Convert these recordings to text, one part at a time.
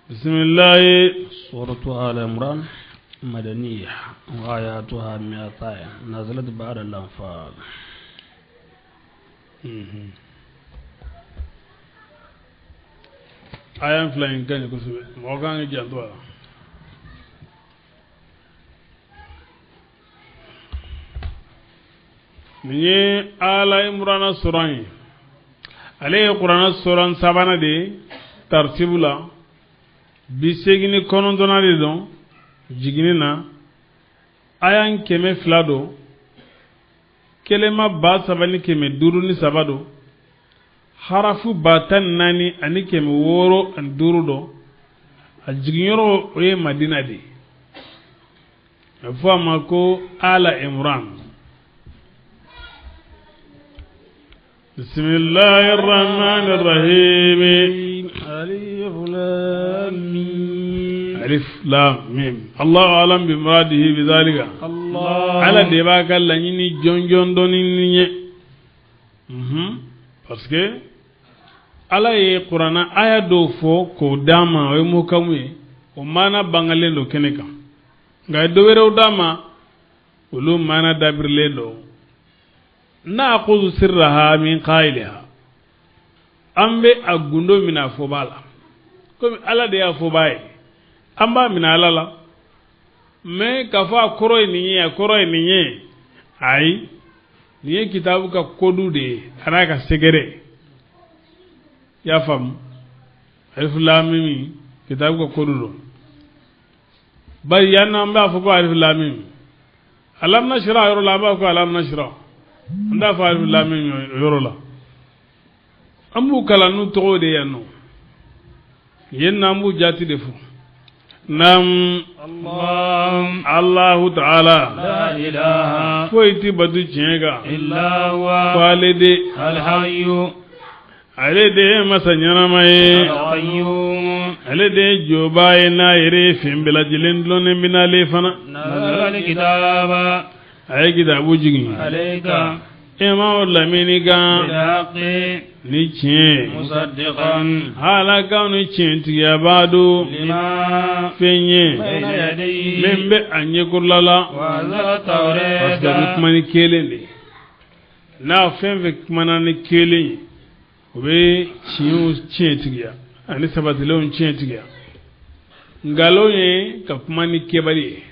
Bisimilayi. Suratu Ala Imran madaniya wa ayatuha mi'atan nazalat ba'da al-anfal. Aya fila in ka ɲi kosɛbɛ, mɔgɔ kan k'i janto a la. Nin ye Ala Imurana suran ye. Ale ye kuranɛ suran sabanan de ye taritibu la, 89nan de don jiginni na. Aya 200 don, kelema 3503 don, harafu 14605 don. A jiginyɔrɔ o ye Madina de ye. A bɛ fɔ a ma ko Ala Imran. Bisimilahi rahmani rahim. Alif lam mim. Alif lam mim. Allahu alam bi muradihi bi zalika. Allah. Ala de b'a ka laɲini jɔnjɔn dɔn ni nin ye. Parce que Ala ye kuranna aya dɔw fɔ k'o d'an ma, o ye muhkamu ye, o maana bangalen don kɛnɛ kan. Nka a ye dɔ wɛrɛw d'an ma, olu maana dabirilen don. Na'khudhu sirraha min qailiha. An bɛ a gundo minɛ a fɔbaa la. Komi Ala de y'a fɔbaa ye, an b'a minɛ Ala la. Mais k'a fɔ a kɔrɔ ye nin ye, a kɔrɔ ye nin ye, ayi, nin ye kitabu ka kodu de ye, a n'a ka secret. I y'a faamu? Alif lam mim kitabu ka kodu don. Bari yan an b'a fɔ ko alif lam mim. Alam nashrah yɔrɔ la, an b'a fɔ ko alam nashrah. An t'a fɔ alif lam mim yɔrɔ la. An b'u kalan n'u tɔgɔ de ye yan nɔ. Yen na an b'u jati de fɔ. Naam. Allahu ta'ala. La ilaha. Foyi tɛ bato tiɲɛ kan. Illa huwa. Fo ale de. Al-hayyu. Ale de ye masa ɲɛnama ye. Al-qayyum. Ale de ye jɔba ye, n'a yɛrɛ ye fɛn bɛɛ lajɛlen dulonnen bɛ n'ale fana. Nazala al-kitaba. A ye kitabu jigin. Alayka. E ma o lamini kan. Bil-haqqi. Ni tiɲɛ ye. Musaddiqan. Ala kan ni tiɲɛtigiyabaa don. Lima. Fɛn ye. Bayna yadayhi. Min bɛ a ɲɛkɔrɔla la. Wa anzala tawrata. Parce que a bɛ kuma ni kelen de ye. N'a fɛn fɛn kumana ni kelen ye, o bɛ tiɲɛw tiɲɛtigiya ani sabatilenw tiɲɛtigiya. Nkalon ye ka kuma ni kɛbali ye.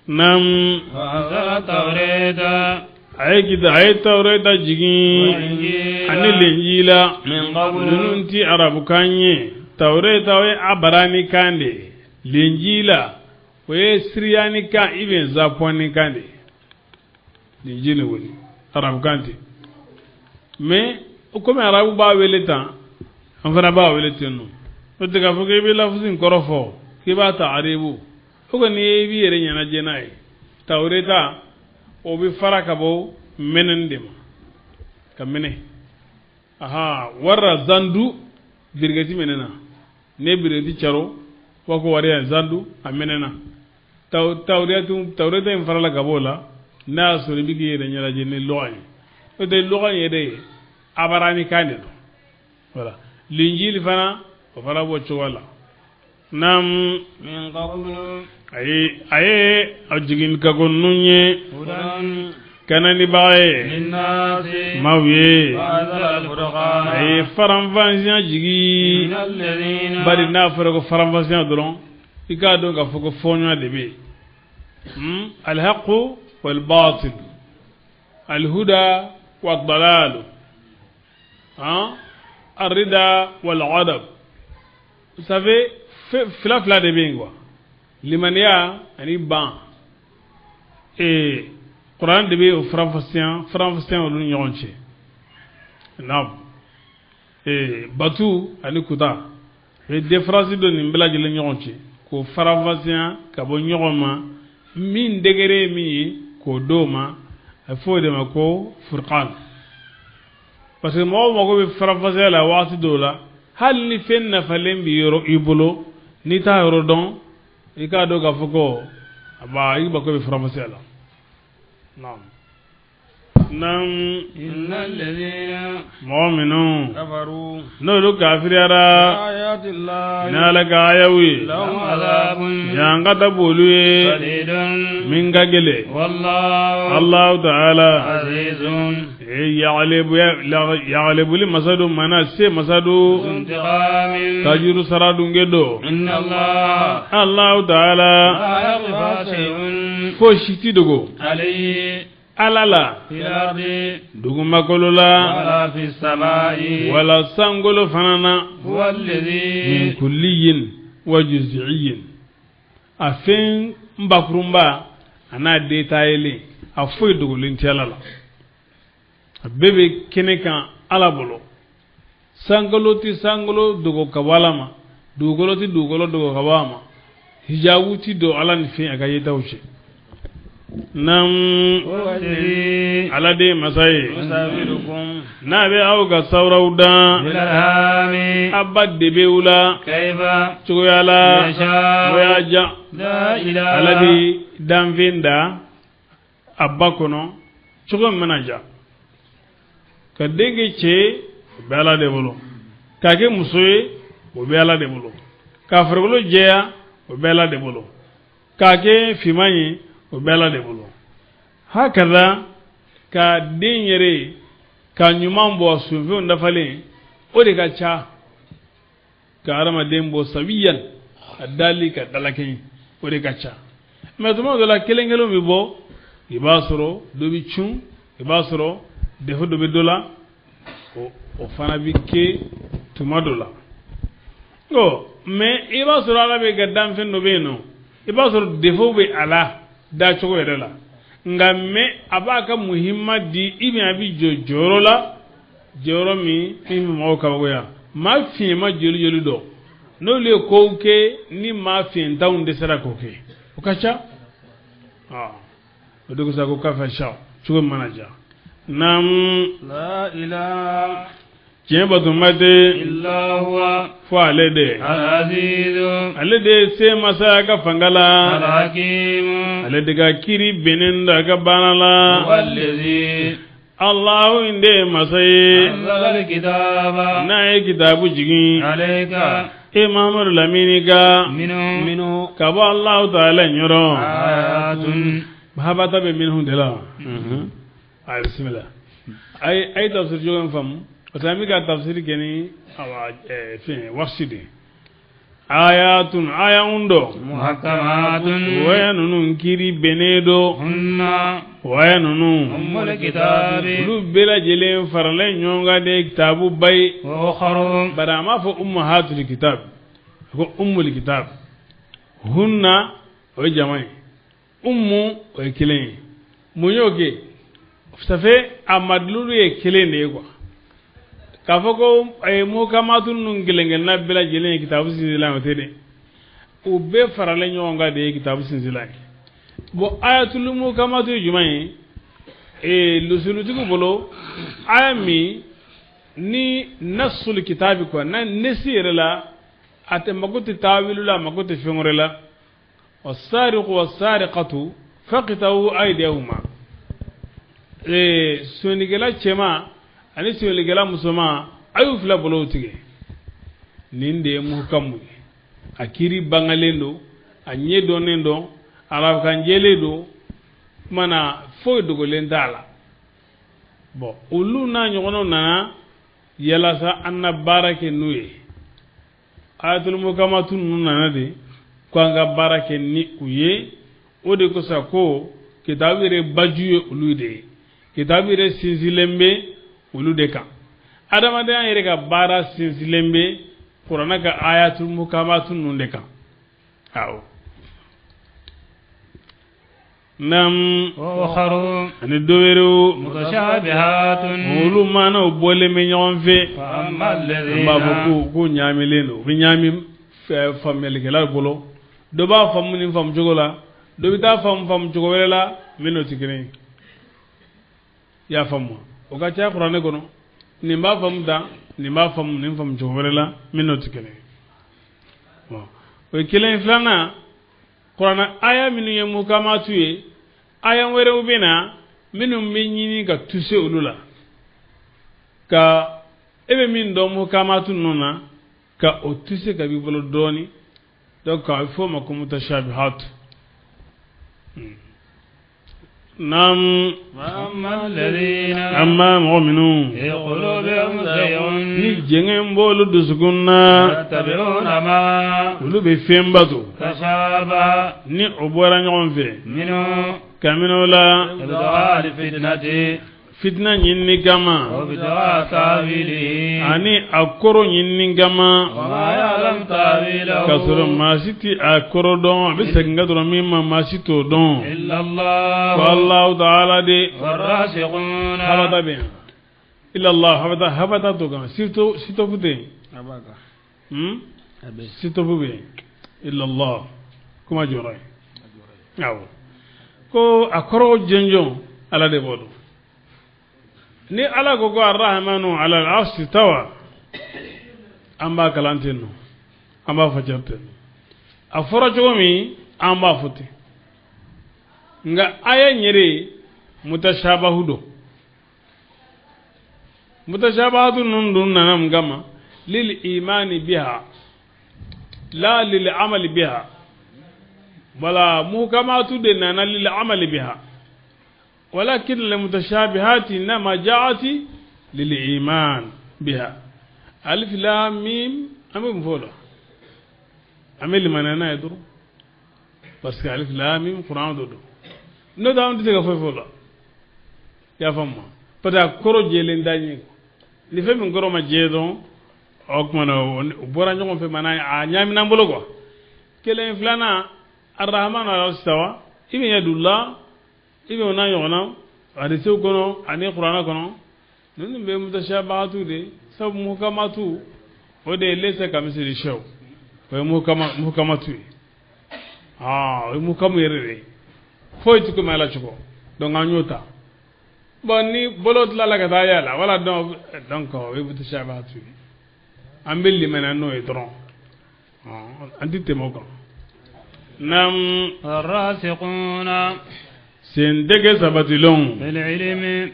Naam. Wa anzala tawrata. A ye kita a ye tawrata jigin ani lenjila. Min qablu. Ninnu ti arabukan ye. Tawrata o ye abarani kan de ye. Lenjila o ye siriyani kan i bɛ zapɔni kan de ye. Lenjili kɔni arabukan tɛ. Mais komi arabu b'a wele tan, an fana b'a wele ten nɔ. O tɛ k'a fɔ k'i bɛ lafusi in kɔrɔ fɔ k'i b'a ta aribu. O kɔni ye i b'i yɛrɛ ɲɛnajɛ n'a ye. Tawreta o bɛ fara ka bɔ mɛnɛni de ma, ka mɛnɛ. Aha, wara zandu biriketi mɛnɛna. Ne ye biriketi caro, wa ko wari ya zandu a mɛnɛna. Tawreta in farala ka bɔ o la, n'a y'a sɔrɔ i bɛ k'i yɛrɛ ɲɛnajɛ ni lɔgɔ ye. O tɛ lɔgɔ in yɛrɛ ye abarani kan de don. Voilà. Linjili fana o fana b'o cogo la. Naam. Min qablu. A ye a jigin ka ko ninnu ye. Hudan. Kananibaga ye. Linnaasi. Maaw ye. Wa anzala al-furqana. A ye faranfasiya jigin. Minal ladhina. Bari n'a fɔra ko faranfasiya dɔrɔn, i k'a dɔn k'a fɔ ko fɔɲɔ de bɛ yen. Al-haqqu wal-batil. Al-huda wad-dalal. Ar-rida wal-ghadab. Vous savez, fila fila de bɛ yen quoi. Limaniya ani ban. Ee Kuran de bɛ o faranfasiya olu ni ɲɔgɔn cɛ. Naam. Ee batu ani kuta. O ye différence don nin bɛɛ lajɛlen ɲɔgɔn cɛ. K'o faranfasiya ka bɔ ɲɔgɔn ma, min degré ye min ye k'o d'o ma, a bɛ fɔ o de ma ko furqan. Parce que mɔgɔw mago bɛ faranfasiya la waati dɔw la, hali ni fɛn nafalen b'i yɔrɔ i bolo, n'i t'a yɔrɔ dɔn, i k'a dɔn k'a fɔ ko a ba i mako bɛ faranfasiya la. Naam. Naam. Innal ladhina mɔgɔ minnu kafaru n'olu kafiriyara ayati Allah Ni Ala ka ayaw ye, ɲangata b'olu ye min ka gɛlɛn. Allahu ta'ala yaglibuli masa don, mana se masa don, tajuru sara dunge don. Allahu ta'ala fosi si ti dogo Ala la dugumakolo la wala sankolo fana na, min kulliyin wa juz'iyin, a fɛn bakurunba a n'a détaillé, a foyi dogolen tɛ Ala la, a bɛɛ bɛ kɛnɛ kan Ala bolo. Sankolo tɛ sankolo dogo ka bɔ Ala ma, dugukolo tɛ dugukolo dogo ka bɔ a ma, hijabu tɛ don Ala ni fɛn a ka yetaw cɛ. Nam, Ala de ye masa ye n'a bɛ aw ka sawuraw dan a ba debew la cogoya la o y'a ja. Ala bɛ danfɛn da a ba kɔnɔ cogo min mana ja, ka den kɛ cɛ ye, o bɛ Ala de bolo, k'a kɛ muso ye, o bɛ Ala de bolo, k'a farikolo jɛya, o bɛ Ala de bolo, k'a kɛ finman ye, o bɛ Ala de bolo. Hakaza ka den yɛrɛ ka ɲuman bɔ sunfɛnw dafalen, o de ka ca ka hadamaden bɔ sawiyan, a dali ka dalakɛɲɛ, o de ka ca. Mais tuma dɔ la, kelen kelen bɛ bɔ, i b'a sɔrɔ dɔ bɛ cun, i b'a sɔrɔ défaut dɔ bɛ dɔ la, o fana bɛ kɛ tuma dɔ la. Ɔ mais i b'a sɔrɔ Ala bɛ ka danfɛn dɔ bɛ yen nɔ, i b'a sɔrɔ défaut bɛ a la dacogo yɛrɛ la, nka mais a b'a ka muhimma di i bɛn, a bɛ jɔ jɔyɔrɔ la, jɔyɔrɔ min bɛ mɔgɔw kabakoya. Maa fiɲɛma joli joli dɔ n'olu ye kow kɛ ni maa fiɲɛtanw dɛsɛra k'o kɛ, o ka ca. O de kosɔn ko kafa sa cogo min mana ja. Naam, tiɲɛ batoma tɛ fo ale de. Ale de ye se masa ka fanga la, ale de ka kiri bɛnnen don a ka baara la. Allahu in de ye masa ye n'a ye kitabu jigin e Mahamadu lamini ka ka bɔ Allahu ta'ala yɔrɔ. Habata bɛ minhu de la. A bisimila, a ye tafsiri cogo in faamu, parce que an bɛ ka tafsiri kɛ ni awa fɛn wasi de ayatun ayahun dɔ, muhakamatun, waya ninnu kiri bɛnnen don, hunna, waya ninnu ummul kitabi, olu bɛɛ lajɛlen faralen ɲɔgɔn kan de kitabu ba ye. Wa ukharu, bari a m'a fɔ ummahatul kitab, a ko ummul kitab. Hunna o ye jama ye, ummu o ye kelen ye. Mun y'o kɛ? Ça fait a madlulu ye kelen de ye quoi, k'a fɔ ko muhakamatu ninnu kelen kelenna bɛɛ lajɛlen ye kitabu sinsinlan ye, o tɛ dɛ. U bɛɛ faralen ɲɔgɔn kan de ye kitabu sinsinlan ye. Bon, ayatul muhakamatu ye jumɛn ye? Lusulutigiw bolo, aya min ni nasul kitabi quoi, na nesi yɛrɛ la, a tɛ mako tɛ taawilu la, a mako tɛ fɛn wɛrɛ la. Wasariqu wasariqatu faqta'u aydiyahuma, sonyɛlikɛla cɛman ani sonyɛlikɛla musoman, a y'u fila bolow tigɛ. Nin de ye muhkamu ye, a kiri bangalen don, a ɲɛ dɔnnen don, arabukan jɛlen don, kuma na foyi dogolen t'a la. Bon, olu n'a ɲɔgɔnnaw nana yalasa an na baara kɛ n'u ye. Ayatul muhkamatu ninnu nana de ko an ka baara kɛ ni u ye. O de kosɔn ko kitabu yɛrɛ baju ye olu de ye, kitabu yɛrɛ sinsinlen bɛ olu de kan, adamadenya yɛrɛ ka baara sinsinlen bɛ kuranɛ ka ayatul muhkamatu ninnu de kan. Awɔ, nam. Wa ukharu, ani dɔ wɛrɛw, mutashabihatun, olu maanaw bɔlen bɛ ɲɔgɔn fɛ. Fa amma An b'a fɔ alladhina ko ɲaamilen don, u bɛ ɲaami faamuyalikɛla bolo. Dɔ b'a faamu nin faamu cogo la, dɔ bɛ taa faamu faamu cogo wɛrɛ la min n'o tɛ kelen ye. I y'a faamu, o ka ca kuranɛ kɔnɔ, nin b'a faamu tan, nin b'a faamu nin faamu cogo wɛrɛ la min n'o tɛ kelen ye. Bon, o ye kelen ye. Filanan, kuranɛ aya minnu ye mukamatu ye, aya wɛrɛw bɛ na minnu bɛ ɲini ka tuse olu la, ka e bɛ min dɔn mukamatu ninnu na. Ka o tisse ka b'i bolo dɔɔni. Donc a bɛ f'o ma ko mutashabihat. Naam. Amma mɔgɔ minnu ni jɛngɛ b'olu dusukun na, olu bɛ fɛn bato ni o bɔra ɲɔgɔn fɛ kabini o la fitina ɲinini kama ani a kɔrɔ ɲinini kama, k'a sɔrɔ maa si tɛ a kɔrɔ dɔn. A bɛ segin ka dɔrɔn min ma, maa si t'o dɔn ko Alahu taala de. Habata bɛ yan, illallah habata, habata t'o kan, surtout sitofu tɛ yen, sitofu bɛ yen, illallah kuma jɔra yen. Awɔ, ko a kɔrɔ jɔnjɔn Ala de b'o dɔn. Ni Ala ko ko arrahmanu ala al-arshi tawa, an b'a kalan ten nɔ, an b'a fɔ ten nɔ, a fɔra cogo min an b'a fɔ ten. Nka aya in yɛrɛ mutashabahu don. Mutashabahatu ninnu dun nana mun kama? Lil imani biha la lil amali biha. Wala muhkamatu de nana lil amali biha, walakin lil mutashabihati innama ja'ati lil iman biha. Alif lam mim, an bɛ mun fɔ o la? An bɛ limaniya n'a ye dɔrɔn, parce que alif lam mim kuran dɔ don, n'o tɛ an tɛ se ka foyi fɔ o la. I y'a faamu? Parce que a kɔrɔ jɛlen t'a ɲɛ. Ni fɛn min kɔrɔ ma jɛ dɔrɔn, o tuma na o bɔra ɲɔgɔn fɛ, maana a ɲaamina an bolo quoi. Kelen filanan, arahman ala sawa, i bɛ yadullah, i bɛ o n'a ɲɔgɔnna hadisiw kɔnɔ ani kuranɛ kɔnɔ, ninnu bɛ mutashabahatu de. Sabu muhkamatu o de ye laysa kamisili shay, o ye muhkamatu ye. Aa, o ye muhkamu yɛrɛ de ye, foyi tɛ komi Ala cogo. Donc an y'o ta. Bon, ni bolo tilala ka taa yala wala, donc o ye mutashabahatu ye, an bɛ limaniya n'o ye dɔrɔn, an tɛ tɛmɛ o kan. Naam. الراسخون Sentɛgɛ sabatilenw في العلم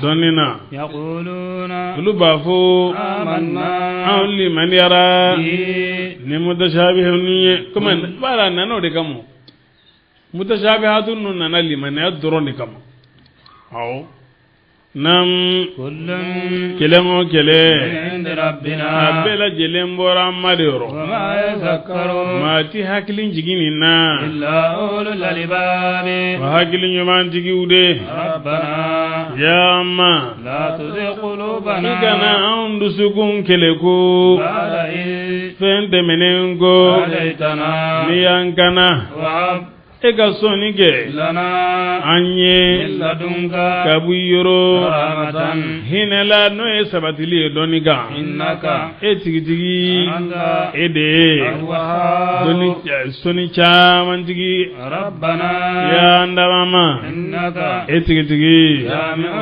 dɔnni na, يقولون olu b'a fɔ آمنا anw limaniyara به ni mutashabihu ye. Komi bala nana o de kama, mutashabihatu ninnu nana limaniya dɔrɔn de kama. Awɔ, naam. كل Kelen o من kelen عند a ربنا bɛɛ lajɛlen bɔra an ma de yɔrɔ. وما يذكر Maa ti hakili jigin nin na إلا أولو الألباب. wa hakili ɲumantigiw de. ربنا Ya ma لا تزغ قلوبنا i kana anw dusukun kɛlɛ ko بعد إذ fɛn tɛmɛnen ko هديتنا n'i y'an kana وهب e ka sɔnni kɛ لنا an ye من لدنك ka bɔ i yɔrɔ رحمة hinɛ la, n'o ye sabatili ye dɔnni kan. إنك E tigitigi, أنت e de ye الوهاب. dɔnni sɔnni caman tigi. ربنا Ya an dabama, إنك e tigitigi, جامع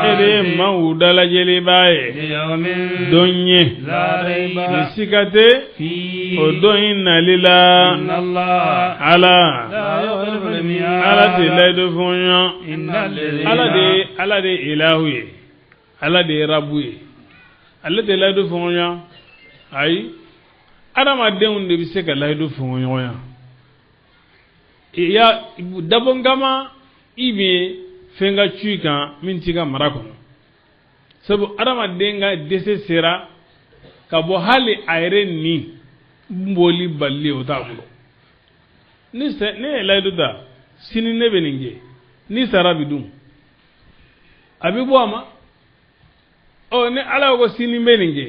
e de ye الناس maaw dalajɛliba ye ليوم don ye لا ريب ni sika tɛ فيه o don in nali la. إن الله Ala لا يخلف الميعاد. Ala tɛ layidu fɔɲɔ. إن الذين Ala de ye ilahu ye, Ala de ye rabu ye, ale tɛ layidu fɔɲɔ. Ayi, adamadenw de bɛ se ka layidu fɔɲɔgɔnya ya dabɔ kama, i bɛ fɛn ka cu i kan min t'i ka mara kɔnɔ. Sabu adamaden ka dɛsɛ sera ka bɔ hali a yɛrɛ ni bɔli balili, o t'a bolo. Ni sɛ ne ye layidu ta sini ne bɛ nin kɛ, ni sara bi dun, a bɛ bɔ a ma. Ɔ, ni Ala ko sini bɛ nin kɛ,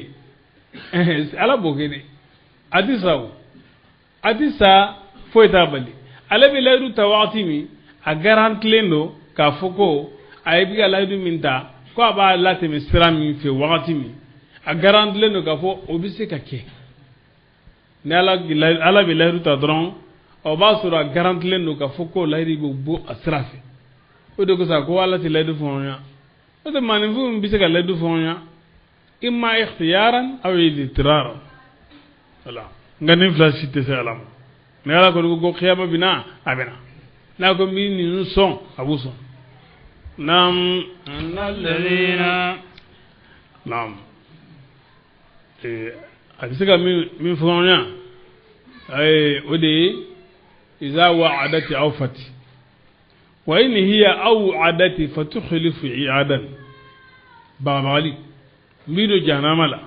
Ala b'o kɛ dɛ. A ti sa, o a ti sa, foyi t'a bali. Ale bɛ layidu ta wagati min, a garantilen don k'a fɔ ko a ye bi ka layidu min ta ko a b'a latɛmɛ sira min fɛ wagati min, a garantilen don k'a fɔ o bɛ se ka kɛ. Ni Ala bɛ layidu ta dɔrɔn, o b'a sɔrɔ a garantilen don k'a fɔ ko layidu bɛ bɔ a sira fɛ. O de kosɔn a ko Ala tɛ layidu fɔɲɔgɔnya. N'o tɛ, maaninfin bɛ se ka layidu fɔɲɔgɔnya imma ikhtiyaran aw idtiraran, wala. Nka nin fila si tɛ se Ala ma. Ni Ala kɔni ko kiyama bɛ na, a bɛ na. N'a ko n bɛ ninnu sɔn, a b'u sɔn. Naam. إن الذين Naam. A bɛ se ka min fɔɲɔgɔnya ayi o de ye iza wa'adati awfati wa in hiya aw'adati fatukhlifu i'adan bagabagali n b'i don jahanama la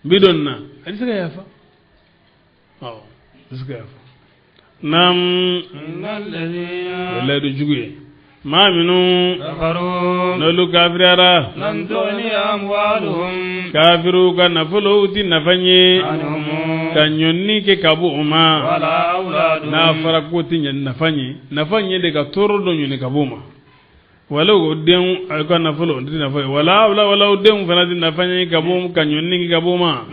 n b'i don nin na a tɛ se ka yafa awɔ a tɛ se ka yafa naam o layidu jugu ye maa minnu n'olu kafiriyara kafiriw ka nafolow ti nafa ɲɛ ka ɲɔni kɛ ka bɔ u ma n'a fɔra k'o tɛ nafa ɲɛ nafa ɲɛ de ka tɔɔrɔ dɔ ɲini ka bɔ u ma wala o denw a ka nafolo o tɛ nafa ye wala wala o denw fana tɛ nafa ɲɛ ka bɔ ka ɲɔni ka bɔ u ma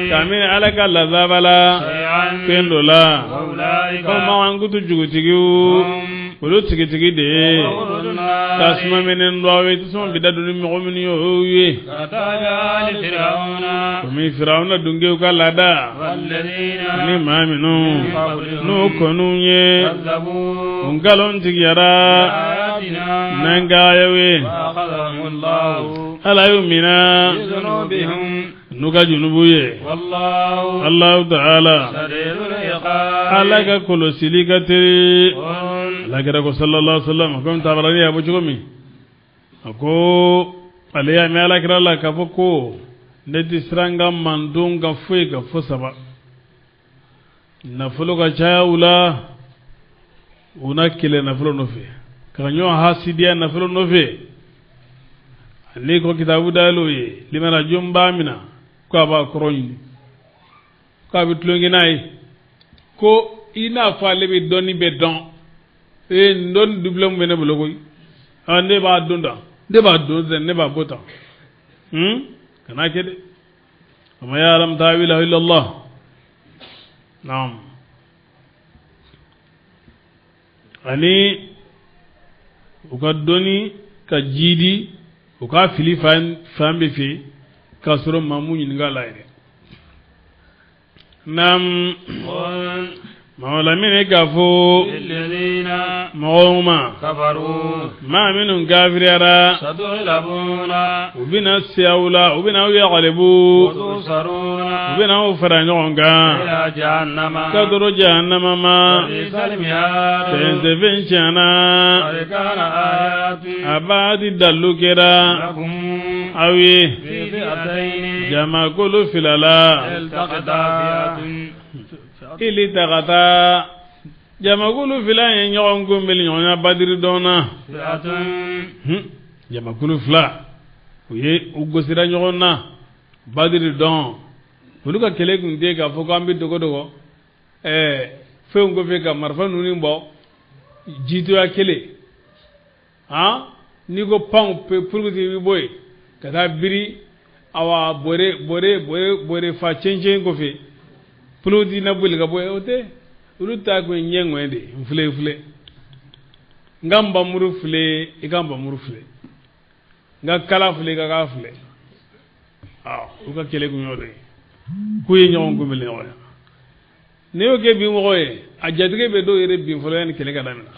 kabini ala ka lazaba la fɛn dɔ la ko mankutu jugutigiw olu tigitigi de ye tasuma minɛ dɔ ye tasuma bɛ da don ni mɔgɔ minnu ye o ye komi firawuna dungew ka laada ani maa minnu n'u kɔn'u ye u nkalon tigiyara n'an ka ayaw ye ala y'u minɛ n'u ka junubu ye Allahu ta'ala ala ka kɔlɔsili ka teli ala kira ko sallallahu alaihi wasallam komi tabarani y'a fɔ cogo min a ko ale y'a mɛn ala kira la k'a fɔ ko ne tɛ siran n ka mantɔn kan foyi kan fo saba nafolo ka caya u la u na kɛlɛ nafolo nɔfɛ ka ɲɔgɔn hasidiya nafolo nɔfɛ ale ko kitabu dayɛlɛ ye limana jɔn b'a mina ko a b'a kɔrɔ ɲini ko a bɛ tulonkɛ n'a ye ko i n'a fɔ ale bɛ dɔnni bɛɛ dɔn ee nin dɔnni diplôme bɛ ne bolo koyi aa ne b'a dɔn tan ne b'a dɔn tan ne b'a bɔ tan kan'a kɛ dɛ wa ma ya'lamu ta'wilahu illa Allah naam ani u ka dɔnni ka jiidi u k'a fili fan bɛɛ fɛ k'a sɔrɔ maa m'u ɲininka a la yɛrɛ naam maa lamini k'a fɔ mɔgɔw ma maa minnu kafiriyara u bɛna se aw la u bɛna aw yagalibu u bɛna aw fara ɲɔgɔn kan ka toro jahannama ma fɛnsɛfɛn tiɲɛna a b'a di dalu kɛra aw ye jamakulu fila la ilitagata jamakulu fila ye ɲɔgɔn kunbɛn ɲɔgɔnya badiri don na jamakulu fila u ye u gosira ɲɔgɔn na badiri don olu ka kɛlɛ tun tɛ k'a fɔ k'an bɛ dogo dogo ɛɛ fɛnw kɔfɛ ka marifa ninnu bɔ jitoya kelen han n'i ko pan puruti i bɛ bɔ yen ka taa biri awa bɔrɛ bɔrɛ bɔrɛ bɔrɛ fa cɛncɛn kɔfɛ puruti na boli ka bɔ yen o tɛ olu ta kun ye ɲɛ ŋɔɛ de ye n filɛ filɛ n ka npanmuru filɛ i ka npanmuru filɛ n ka kala filɛ i ka kala filɛ awɔ u ka kɛlɛ kun y'o de ye k'u ye ɲɔgɔn kunbɛn ɲɔgɔn ye n'i y'o kɛ bi mɔgɔ ye a jatigɛ bɛ dɔw yɛrɛ bin fɔlɔ yanni kɛlɛ ka daminɛ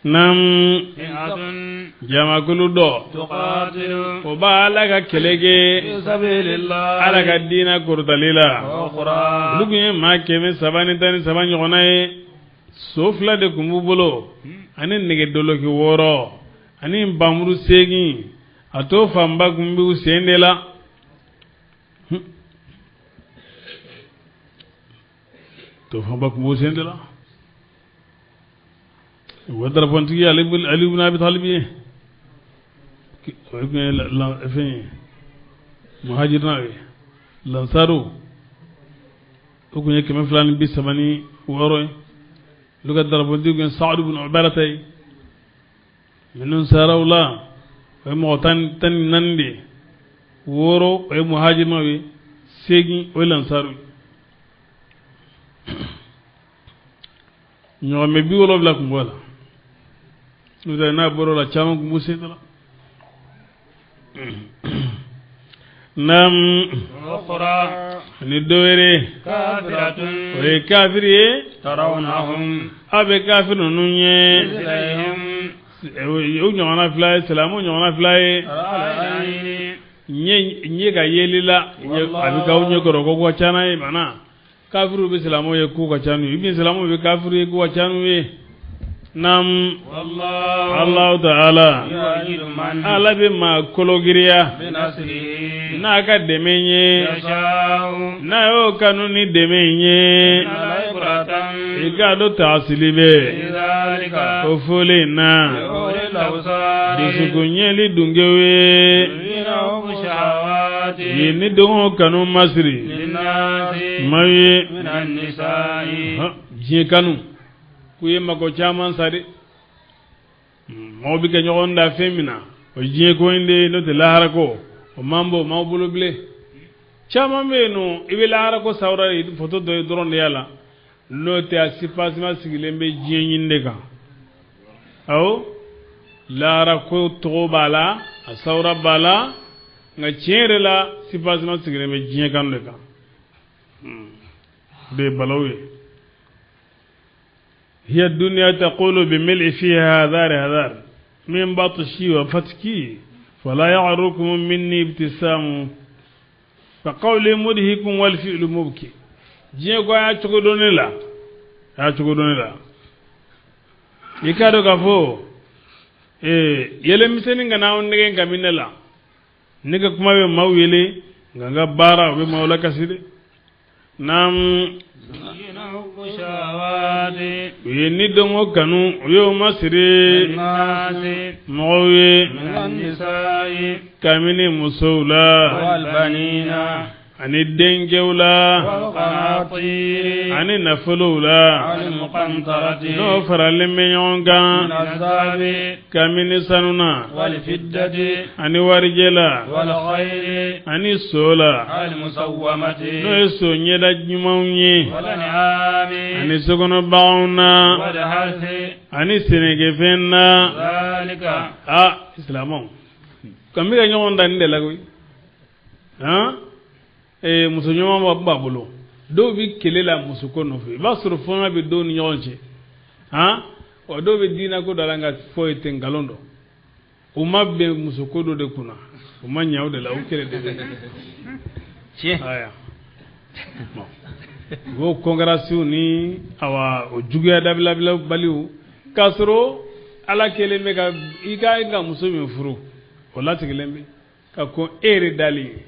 naam jamakulu dɔ o b'a la ka kɛlɛ kɛ ala ka diinɛ kɔrɔtali la olu tun ye maa 313 ɲɔgɔnna ye so fila de tun b'u bolo ani nɛgɛdɔlɔki wɔɔrɔ ani npanmuru seegin a to fanba tun b'u sen de la to fanba tun b'u sen de la u ka darapontigi Ali ibn Abi Talib ye o tun ye fɛn ye muhajirinaw ye lansaru o tun ye 236 ye olu ka darapontigi tun ye Saadu ibn Ubarata ye minnu sara u la o ye mɔgɔ 14 de ye wɔɔrɔ o ye muhajirinaw ye seegin o ye lansaru ye ɲɔgɔmɛ 70 tun b'o la n'o tɛ n'a bɔra o la caman tun b'u sen da la naam ni dɔ wɛrɛ o ye kafiri ye aw bɛ kafiri ninnu ye u ɲɔgɔnna fila ye silamɛw ɲɔgɔnna fila ye. Ɲɛ ka yeli la a bɛ k'aw ɲɛ kɔrɔ ko ka ca n'a ye mana kafiriw bɛ silamɛw ye k'u ka ca n'u ye bi silamɛw bɛ kafiriw ye k'u ka ca n'u ye. Naam, Allahu ta'ala Ala bɛ maa kologiriya n'a ka dɛmɛ ye, n'a y'o kanu ni dɛmɛ ye, i k'a dɔn taasili bɛ o fɔlen na dusukun ɲɛli dungew ye ye ni dɔngɔ kanu masiri maa ye diɲɛ kanu k'u ye mako caman sa dɛ. Mɔgɔ bɛ kɛ ɲɔgɔn da fɛn min na, o ye diɲɛ ko in de ye, n'o tɛ lahara ko o man bon maaw bolo bilen. Caman bɛ yen nɔ, i bɛ lahara ko sawura ye foto dɔ ye dɔrɔn de y'a la, n'o tɛ a sipasima sigilen bɛ diɲɛ ɲini de kan. Awɔ, lahara ko tɔgɔ b'a la, a sawura b'a la, nka tiɲɛ yɛrɛ la sipasima sigilen bɛ diɲɛ kanu de kan. O de ye balawu ye. هي الدنيا تقول بملء فيها هذار هذار من بطشي وفتكي فلا يعركم مني ابتسام فقولي مدهك والفعل مبكي. Diɲɛ ko a y'a cogo dɔn ne la, a y'a cogo dɔn ne la. I k'a dɔn k'a fɔ yɛlɛmisɛnnin kana aw nɛgɛn ka min ne la. Ne ka kuma bɛ maaw yɛlɛ, nka n ka baara o bɛ maaw lakasi dɛ. Naam, u ye ni dɔngɔ kanu, u y'o masiri mɔgɔw ye kabini musow la ani denkɛw la ani nafolow la, n'o faralen bɛ ɲɔgɔn kan kabini sanu na ani warijɛ la ani so la, n'o ye so ɲɛda ɲumanw ye, ani sokɔnɔ baganw na ani sɛnɛkɛfɛn na. Aa, silamɛw kan bɛ ka ɲɔgɔn da nin de la koyi. Han, muso ɲuman b'a bolo, dɔw bɛ kɛlɛ la musoko nɔfɛ, i b'a sɔrɔ fɔɲɔ bɛ dɔw ni ɲɔgɔn cɛ. Han, wa dɔw bɛ diinɛ ko dɔ la, nka foyi tɛ, nkalon dɔn. U ma bɛn musoko dɔ de kunna, u ma ɲɛ o de la, u kɛlɛ de bɛ tiɲɛ. Aya, u b'o kɔnkarasiw ni awa o juguya dabilabaliw, k'a sɔrɔ Ala kɛlen bɛ ka i ka muso min furu, o latigɛlen bɛ ka kɔn e yɛrɛ dalen ye.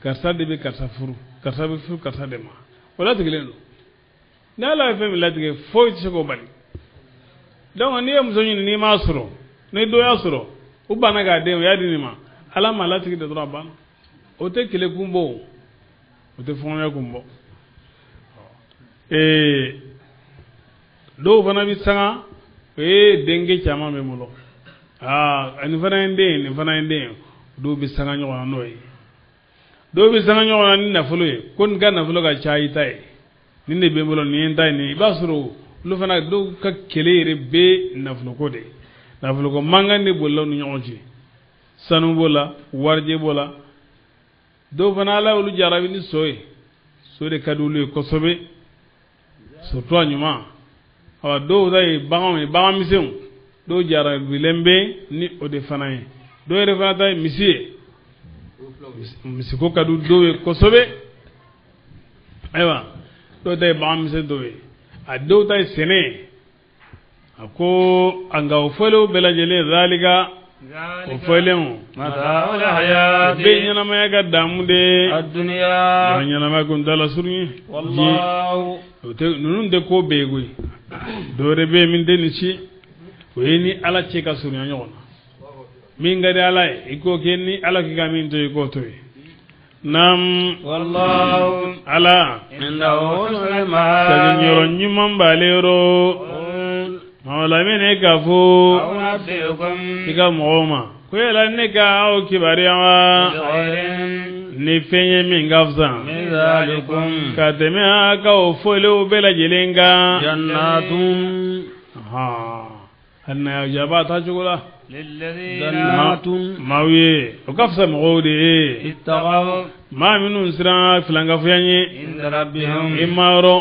Karisa de bɛ karisa furu, karisa bɛ furu karisa de ma, o latigɛlen don. Ni Ala ye fɛn min latigɛ, foyi tɛ se k'o bali. Donc n'i ye muso ɲini, n'i m'a sɔrɔ, ni dɔ y'a sɔrɔ, u banna k'a den, o y'a di nin ma, Ala ma latigɛ de dɔrɔn, a banna. O tɛ kɛlɛ kun bɔ, o tɛ fɔɲɔgɔnya kun bɔ. Dɔw fana bɛ sanga, o ye denkɛ caman bɛ n bolo, aa, nin fana ye n den ye, nin fana ye n den ye. Dɔw bɛ sanga ɲɔgɔn na n'o ye, dɔw bɛ sanga ɲɔgɔn na ni nafolo ye, ko nin ka nafolo ka ca i ta ye, nin de bɛ n bolo, nin ye n ta ye, nin. I b'a sɔrɔ olu fana dɔw ka kɛlɛ yɛrɛ bɛ nafoloko de ye. Nafoloko mankan de bolila u ni ɲɔgɔn cɛ, sanu b'o la, warijɛ b'o la. Dɔw fana Ala y'olu jarabi ni so ye, so de ka di olu ye kosɛbɛ, surtout a ɲuman. Awa, dɔw ta ye baganw ye, bagan misɛnw, dɔw jarabilen bɛ ni o de fana ye. Dɔw yɛrɛ fana ta ye misi ye, misiko ka di dɔw ye kosɛbɛ. Ayiwa, dɔw ta ye bagan misɛn dɔw ye, a dɔw ta ye sɛnɛ ye. A ko nka o fɔlenw bɛɛ lajɛlen, zalika, o fɔlenw o bɛɛ ɲɛnamaya ka damu de ye, ɲɛnamaya kuntala surun ye. O tɛ ninnu tɛ ko bɛɛ ye koyi, dɔ wɛrɛ bɛ yen min tɛ nin si, o ye ni Ala cɛ ka surunya ɲɔgɔn na. Min ka di Ala ye, i k'o kɛ, ni Ala k'i ka min to yen, i k'o to yen. Naam, Ala seginyɔrɔ ɲuman b'ale yɔrɔ. Maa lamini k'a fɔ i ka mɔgɔw ma ko yala ne ka aw kibaruya wa ni fɛn ye min ka fisa ka tɛmɛ a ka o fɔlenw bɛɛ lajɛlen kan. Hali n'a y'aw jaabi a taa cogo la, maaw ye o ka fisa mɔgɔw de ye, maa minnu siran filankafoya ɲɛ i ma yɔrɔ.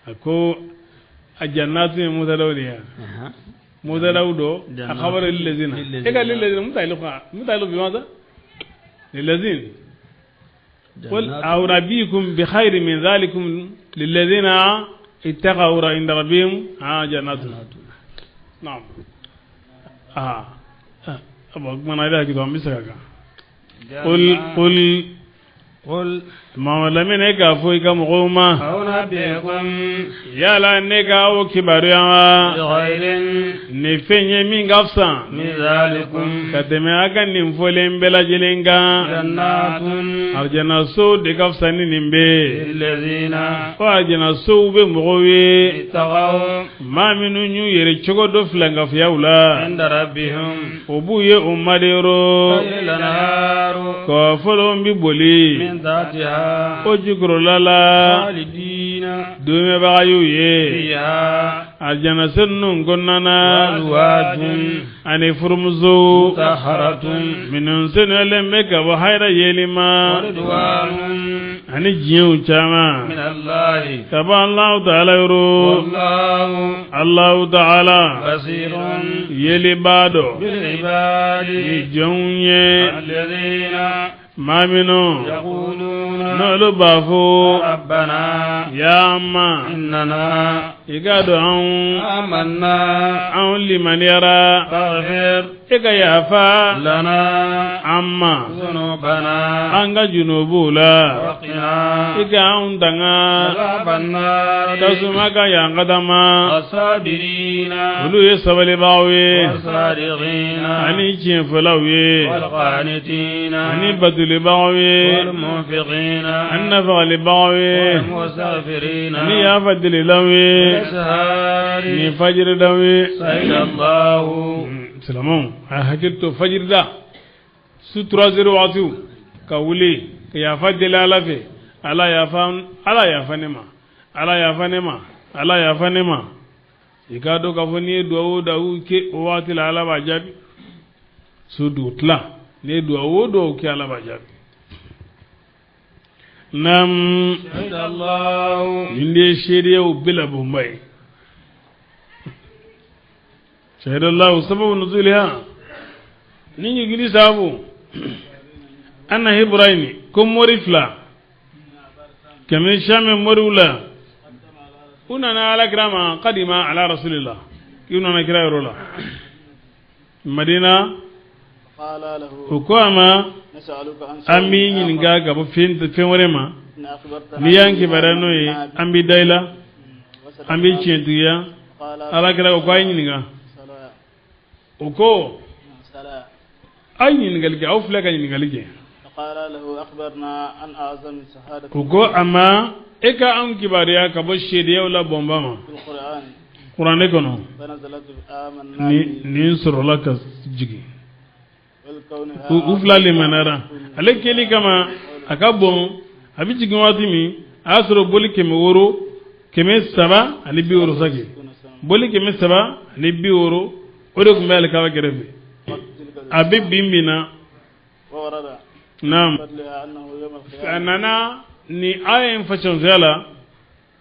A ko a jannatu ye mutadaw de ye. مبتدأ دو خبر للذين إيه للذين متعلق بماذا؟ للذين. قل أنبئكم بخير من ذلكم للذين اتقوا عند ربهم جنات. نعم. أبغى ما إذا كده مسكك. قل قل قل ما لمن هيك فوق مقومة. أنبئكم يلا نيجا وكبريا. بخير نفني من قفصة. من ذلكم. كتمي أكن نفولين بلا جلينغا. جنات. أرجنا سود قفصة نيمبي. الذين. وأرجنا سو بمقوي. اتقوا. ما منو يريتشو دفلانغا فياولا. عند ربهم. وبوي أمديرو. الأنهار. كفلهم ببولي. من ذاتها. O jukɔrɔla la. خالدين. Dumɛbaga y'u ye. فيها. Alijana so ninnu kɔnɔna na. وأزواج. Ani furumuso. مطهرة. Minnu senuyalen bɛ ka bɔ hayira yeli ma. ورضوان. Ani diɲɛw caman. من الله. Ka bɔ Alahu taala yɔrɔ. والله. Alahu taala. بصير. Yelibaa dɔ. بالعباد. Ni jɔnw ye. الذين. Maa minnu. يقولون. N'olu b'a fɔ. ربنا. Ya ma. إننا. I k'a dɔn anw. آمنا. Anw limaniyara. فاغفر. E ka yafa. لنا. An ma. ذنوبنا. An ka junubuw la. وقنا. I ka anw tanga. عذاب النار. Tasuma ka yankata ma. الصابرين. Olu ye sabalibaaw ye. والصادقين. Ani tiɲɛfɔlaw ye. والقانتين. Ani batulibagaw ye. والمنفقين. Ani nafagalibagaw ye. والمستغفرين. Ani yafa delilaw ye. والأسهار. Ni fajiridaw ye. شهد الله. Silamɛw a ye hakili to fajirida su 3 heures waatiw ka wuli ka yafa deli Ala fɛ. Ala yafa, Ala yafa ne ma, Ala yafa ne ma, Ala yafa ne ma. I k'a dɔn k'a fɔ n'i ye duwawu o duwawu kɛ o waati la Ala b'a jaabi. Su dugutila n'i ye duwawu o duwawu kɛ Ala b'a jaabi. Naam. شهد الله. Nin de ye seereyaw bɛɛ la bonba ye. شهد الله سبب نزولها ni jigili sababu anna Ibrahim ko mori fila kɛmɛ shamɛ moriw la u nana ala kira ma kadima ala rasulillah k'u nana kira yɔrɔ la Madina. U ko a ma an b'i ɲininka ka bɔ fɛn wɛrɛ ma n'i y'an kibaruya n'o ye an b'i da i la an b'i tiɲɛtigiya. Ala kira ko k'a ye ɲininka. U ko a ye ɲininkali kɛ, aw filɛ ka ɲininkali kɛ. U ko a ma e ka anw kibaruya ka bɔ seereyaw la bɔnba ma kuranɛ kɔnɔ. Ni nin sɔrɔla ka jigin u fila limaniyara ale kɛli kama a ka bon a bɛ jigin waati min a y'a sɔrɔ boli 600 360 saki boli 360 o de tun bɛ alikaba kɛrɛfɛ a bɛ bin bin na. Naam, a nana ni aya in fasɔnsoya la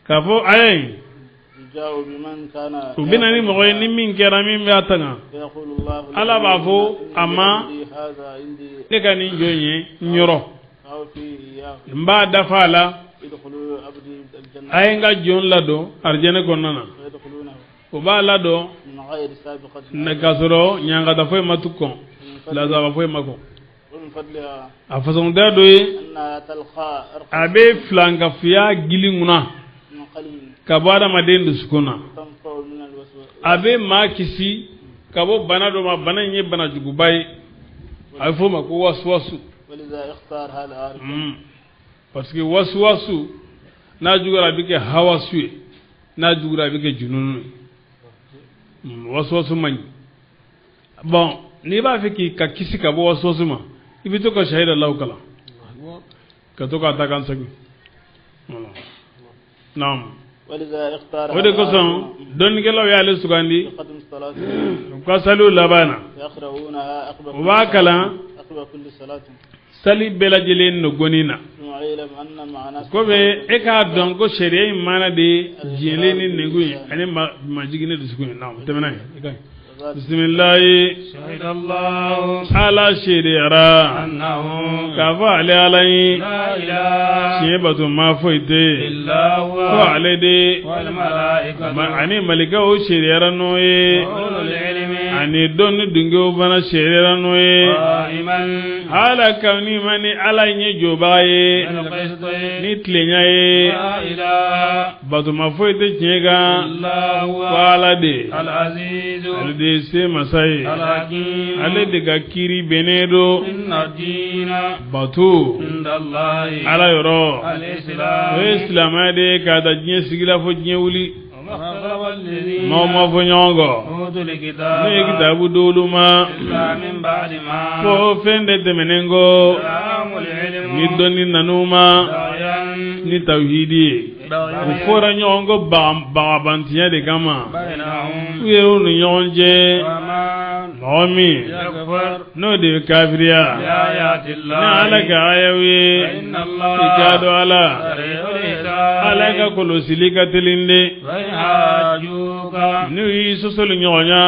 k'a fɔ aya in u bɛ na ni mɔgɔ ye ni min kɛra min b'a tanga Ala b'a fɔ a ma ne ka nin jɔn ye n yɔrɔ n b'a dafa a la a ye n ka jɔn ladon arijɛnɛ kɔnɔna na. O b'a ladon k'a sɔrɔ ɲangata foyi ma tu kɔn lazaba foyi ma kɔn. A fasɔnda dɔ ye a bɛ filankafoya gili kunna ka bɔ adamaden dusukun na. A bɛ maa kisi ka bɔ bana dɔ ma, bana in ye bana juguba ye, a bɛ f'o ma ko wasuwasu. Parce que wasuwasu n'a juguyara a bɛ kɛ hawasu ye, n'a juguyara a bɛ kɛ jununu ye. Wasuwasu man ɲi. Bon, n'i b'a fɛ k'i ka kisi ka bɔ wasuwasu ma, i bɛ to ka shahida Alahu kalan ka to k'a ta kan segin. Naam. O de kosɔn dɔnnikɛlaw y'ale sugandi u ka saliw laban na. U b'a kalan sali bɛɛ lajɛlen nɔgɔnni na. Komi e k'a dɔn ko sariya in maana de ye jɛlen ni nɛnkun ye ani majigin ni dusukun ye. Naam, tɛmɛ n'a ye. I ka ɲi. Bisimilayi. Ala seereyara k'a fɔ ale Ala ye tiɲɛ bato ma foyi tɛ yen fo ale de, ani malikaw seereyara n'o ye, ani dɔnni dungew fana seereyara n'o ye. Ala kabini ma ni Ala ye jɔbaa ye ni tilenya ye, batoma foyi tɛ tiɲɛ kan fo Ala de. Ale de ye se masa ye, ale de ka kiiri bɛnnen don. Bato Ala yɔrɔ, o ye silamɛya de ye k'a ta diɲɛ sigi la fo diɲɛ wuli. Maaw ma fɔ ɲɔgɔn kɔ n'o ye kitabu d'olu ma fo fɛn de tɛmɛnen kɔ ni dɔnni nan'u ma ni tawhidi ye. U fɔra ɲɔgɔn kɔ bagabantiya de kama u yɛrɛw ni ɲɔgɔn cɛ. Mɔgɔ min n'o de bɛ kafiriya ni Ala ka ayaw ye, i k'a dɔn Ala Ala ka kɔlɔsili ka teli de. N'u y'i sɔsɔli ɲɔgɔnya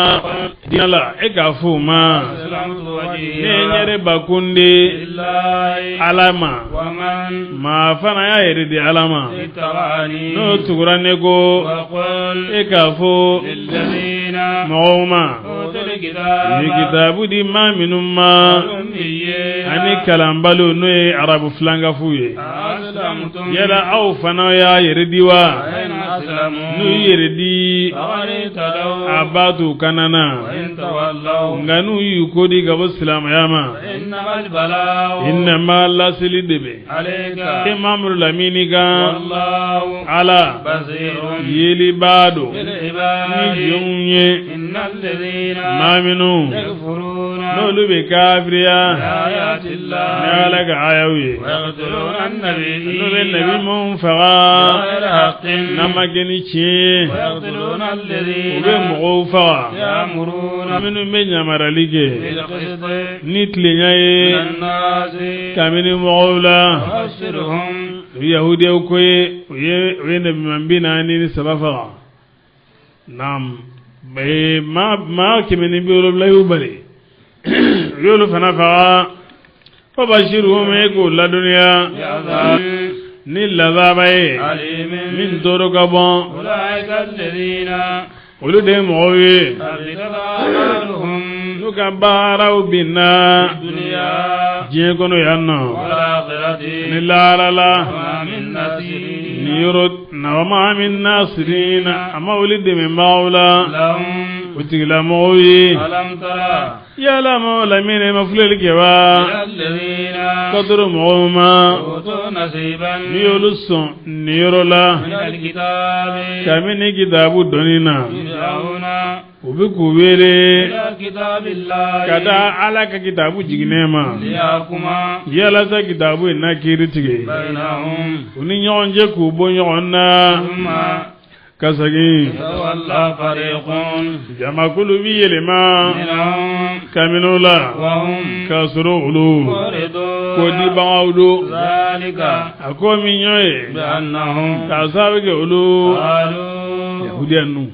diinɛ la, e k'a fɔ u ma ne ye n yɛrɛ bakun di Ala ma, maa fana y'a yɛrɛ di Ala ma, n'o tugura ne ko, e k'a fɔ mɔgɔw ma ni kitabu di maa minnu ma ani kalanbaliw, n'o ye arabu filankafow ye, yala aw fana y'a yɛrɛ di wa? N'u y'i yɛrɛ di, a b'a t'u kana na, nka n'u y'u ko di ka bɔ silamɛya ma, innama laseli de bɛ e Mamadu lamini kan. Ala yelibaa don ni jɔnw ye, maa minnu n'olu bɛ kafiriya ni Ala ka ayaw ye, n'u bɛ nabi minnu faga n'a ma kɛ ni tiɲɛ ye, u bɛ mɔgɔw faga minnu bɛ yamarali kɛ ni tilenya ye kabini mɔgɔw la. O yahudiyaw ko ye u ye nabi ɲuman 43 faga. Naam, maa 170 y'u bali, u y'olu fana faga. Fabashiruhum, e k'o ladɔnniya ni lazaba ye min tɔɔrɔ ka bɔn. Olu de ye mɔgɔw ye n'u ka baaraw binna diɲɛ kɔnɔ yan nɔ ni lahara la, ni yɔrɔ nawama min nasirina, a ma wuli dɛmɛbagaw la o tigilamɔgɔw ye. Yala mɔgɔw lamini ma filɛli kɛ wa ka tɔrɔ mɔgɔw ma n'i y'olu sɔn nin yɔrɔ la kabini kitabu dɔnni na, u bɛ k'u wele ka da Ala ka kitabu jiginnen ma, yalasa kitabu in na kiiri tigɛ u ni ɲɔgɔn cɛ k'u bɔ ɲɔgɔn na ka segin. Jamakulu bi yɛlɛma kabini o la k'a sɔrɔ olu ko dibagaw don. A ko min ɲɔ ye k'a sababu kɛ olu yahudiya ninnu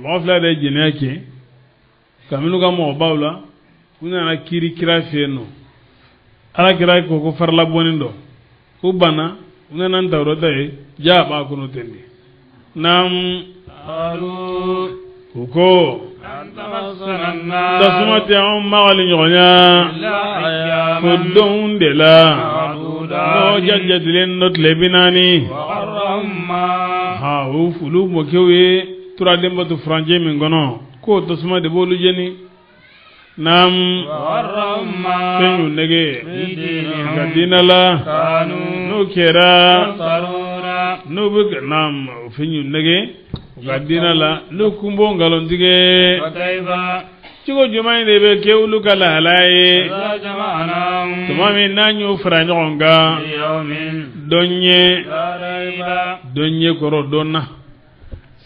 mɔgɔ fila de ye jɛnɛya kɛ kabini ka mɔgɔbaw la, u nana kiiri kira fɛ yen nɔ. Ala kira ko ko farila bɔnnen dɔ, u banna, u nana n tawurata ye ja b'a kɔnɔ ten de. Naam, u ko tasuma tɛ anw magali ɲɔgɔnya fo donw de la n'o jajatilen dɔ tile 40. Ha, olu mɔkɛw ye turaden bato furancɛ min kɔnɔ, k'o tasuma de b'olu jeni. Naam, fɛn y'u nege ka diinɛ la, n'o kɛra n'u bɛ naam, fɛn y'u nege u ka diinɛ la, n'u kun b'o nkalon tigɛ cogo jumɛn de bɛ kɛ olu ka lahalaya ye tuma min n'an y'u fara ɲɔgɔn kan dɔn ye dɔn ye kɔrɔ dɔn na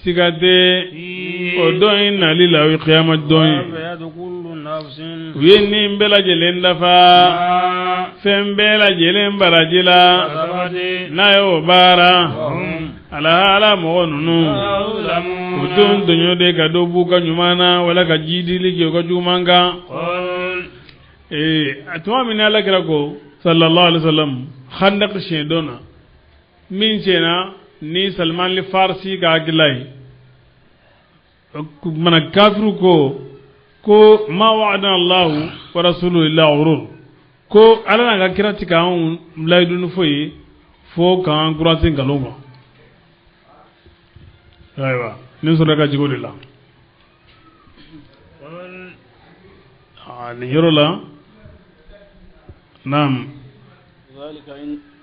siga tɛ o dɔn in nali la, o ye kiyama dɔn ye. U ye nin bɛɛ lajɛlen dafa fɛn bɛɛ lajɛlen baraji la n'a ye o baara. Ala mɔgɔ ninnu u t'o tɔɲɔ de ka dɔ b'u ka ɲuman na wala ka jidili kɛ u ka juguman kan. A tuma min Ala kira ko sallallahu alaihi wa sallam Khandaq siɲɛ dɔ na min tiɲɛna ni Salman al Farisi ka hakilila ye mana kafiru ko ma wa'adana Allahu wa rasuluhu illa ghurur ko Ala n'a ka kira ti k'anw layidu ni foyi ye fo k'an kuranse nkalon kan. Ayiwa nin sɔrɔla ka jigin o de la nin yɔrɔ la. Naam. ذلك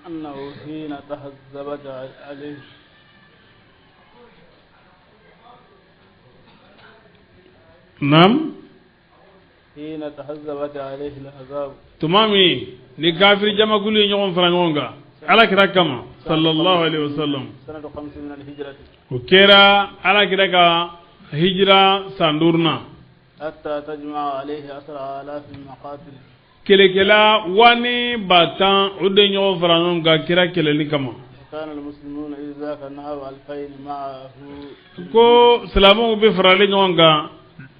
أنه حين تهذبت عليه Naam. حين تهذبت عليه العذاب Tuma min ni kafiri jamakulu ye ɲɔgɔn fara ɲɔgɔn kan Ala kira kama sallallahu alaihi wasallam سنة 5 من الهجرة o kɛra Ala kira ka hijira san 5nan حتى تجمع عليه 10,000 مقاتل kɛlɛkɛla 10,000 o de ɲɔgɔn fara ɲɔgɔn kan kira kɛlɛli kama. كان المسلمون إذ ذاك النهار 2000 معه ko silamɛw bɛ faralen ɲɔgɔn kan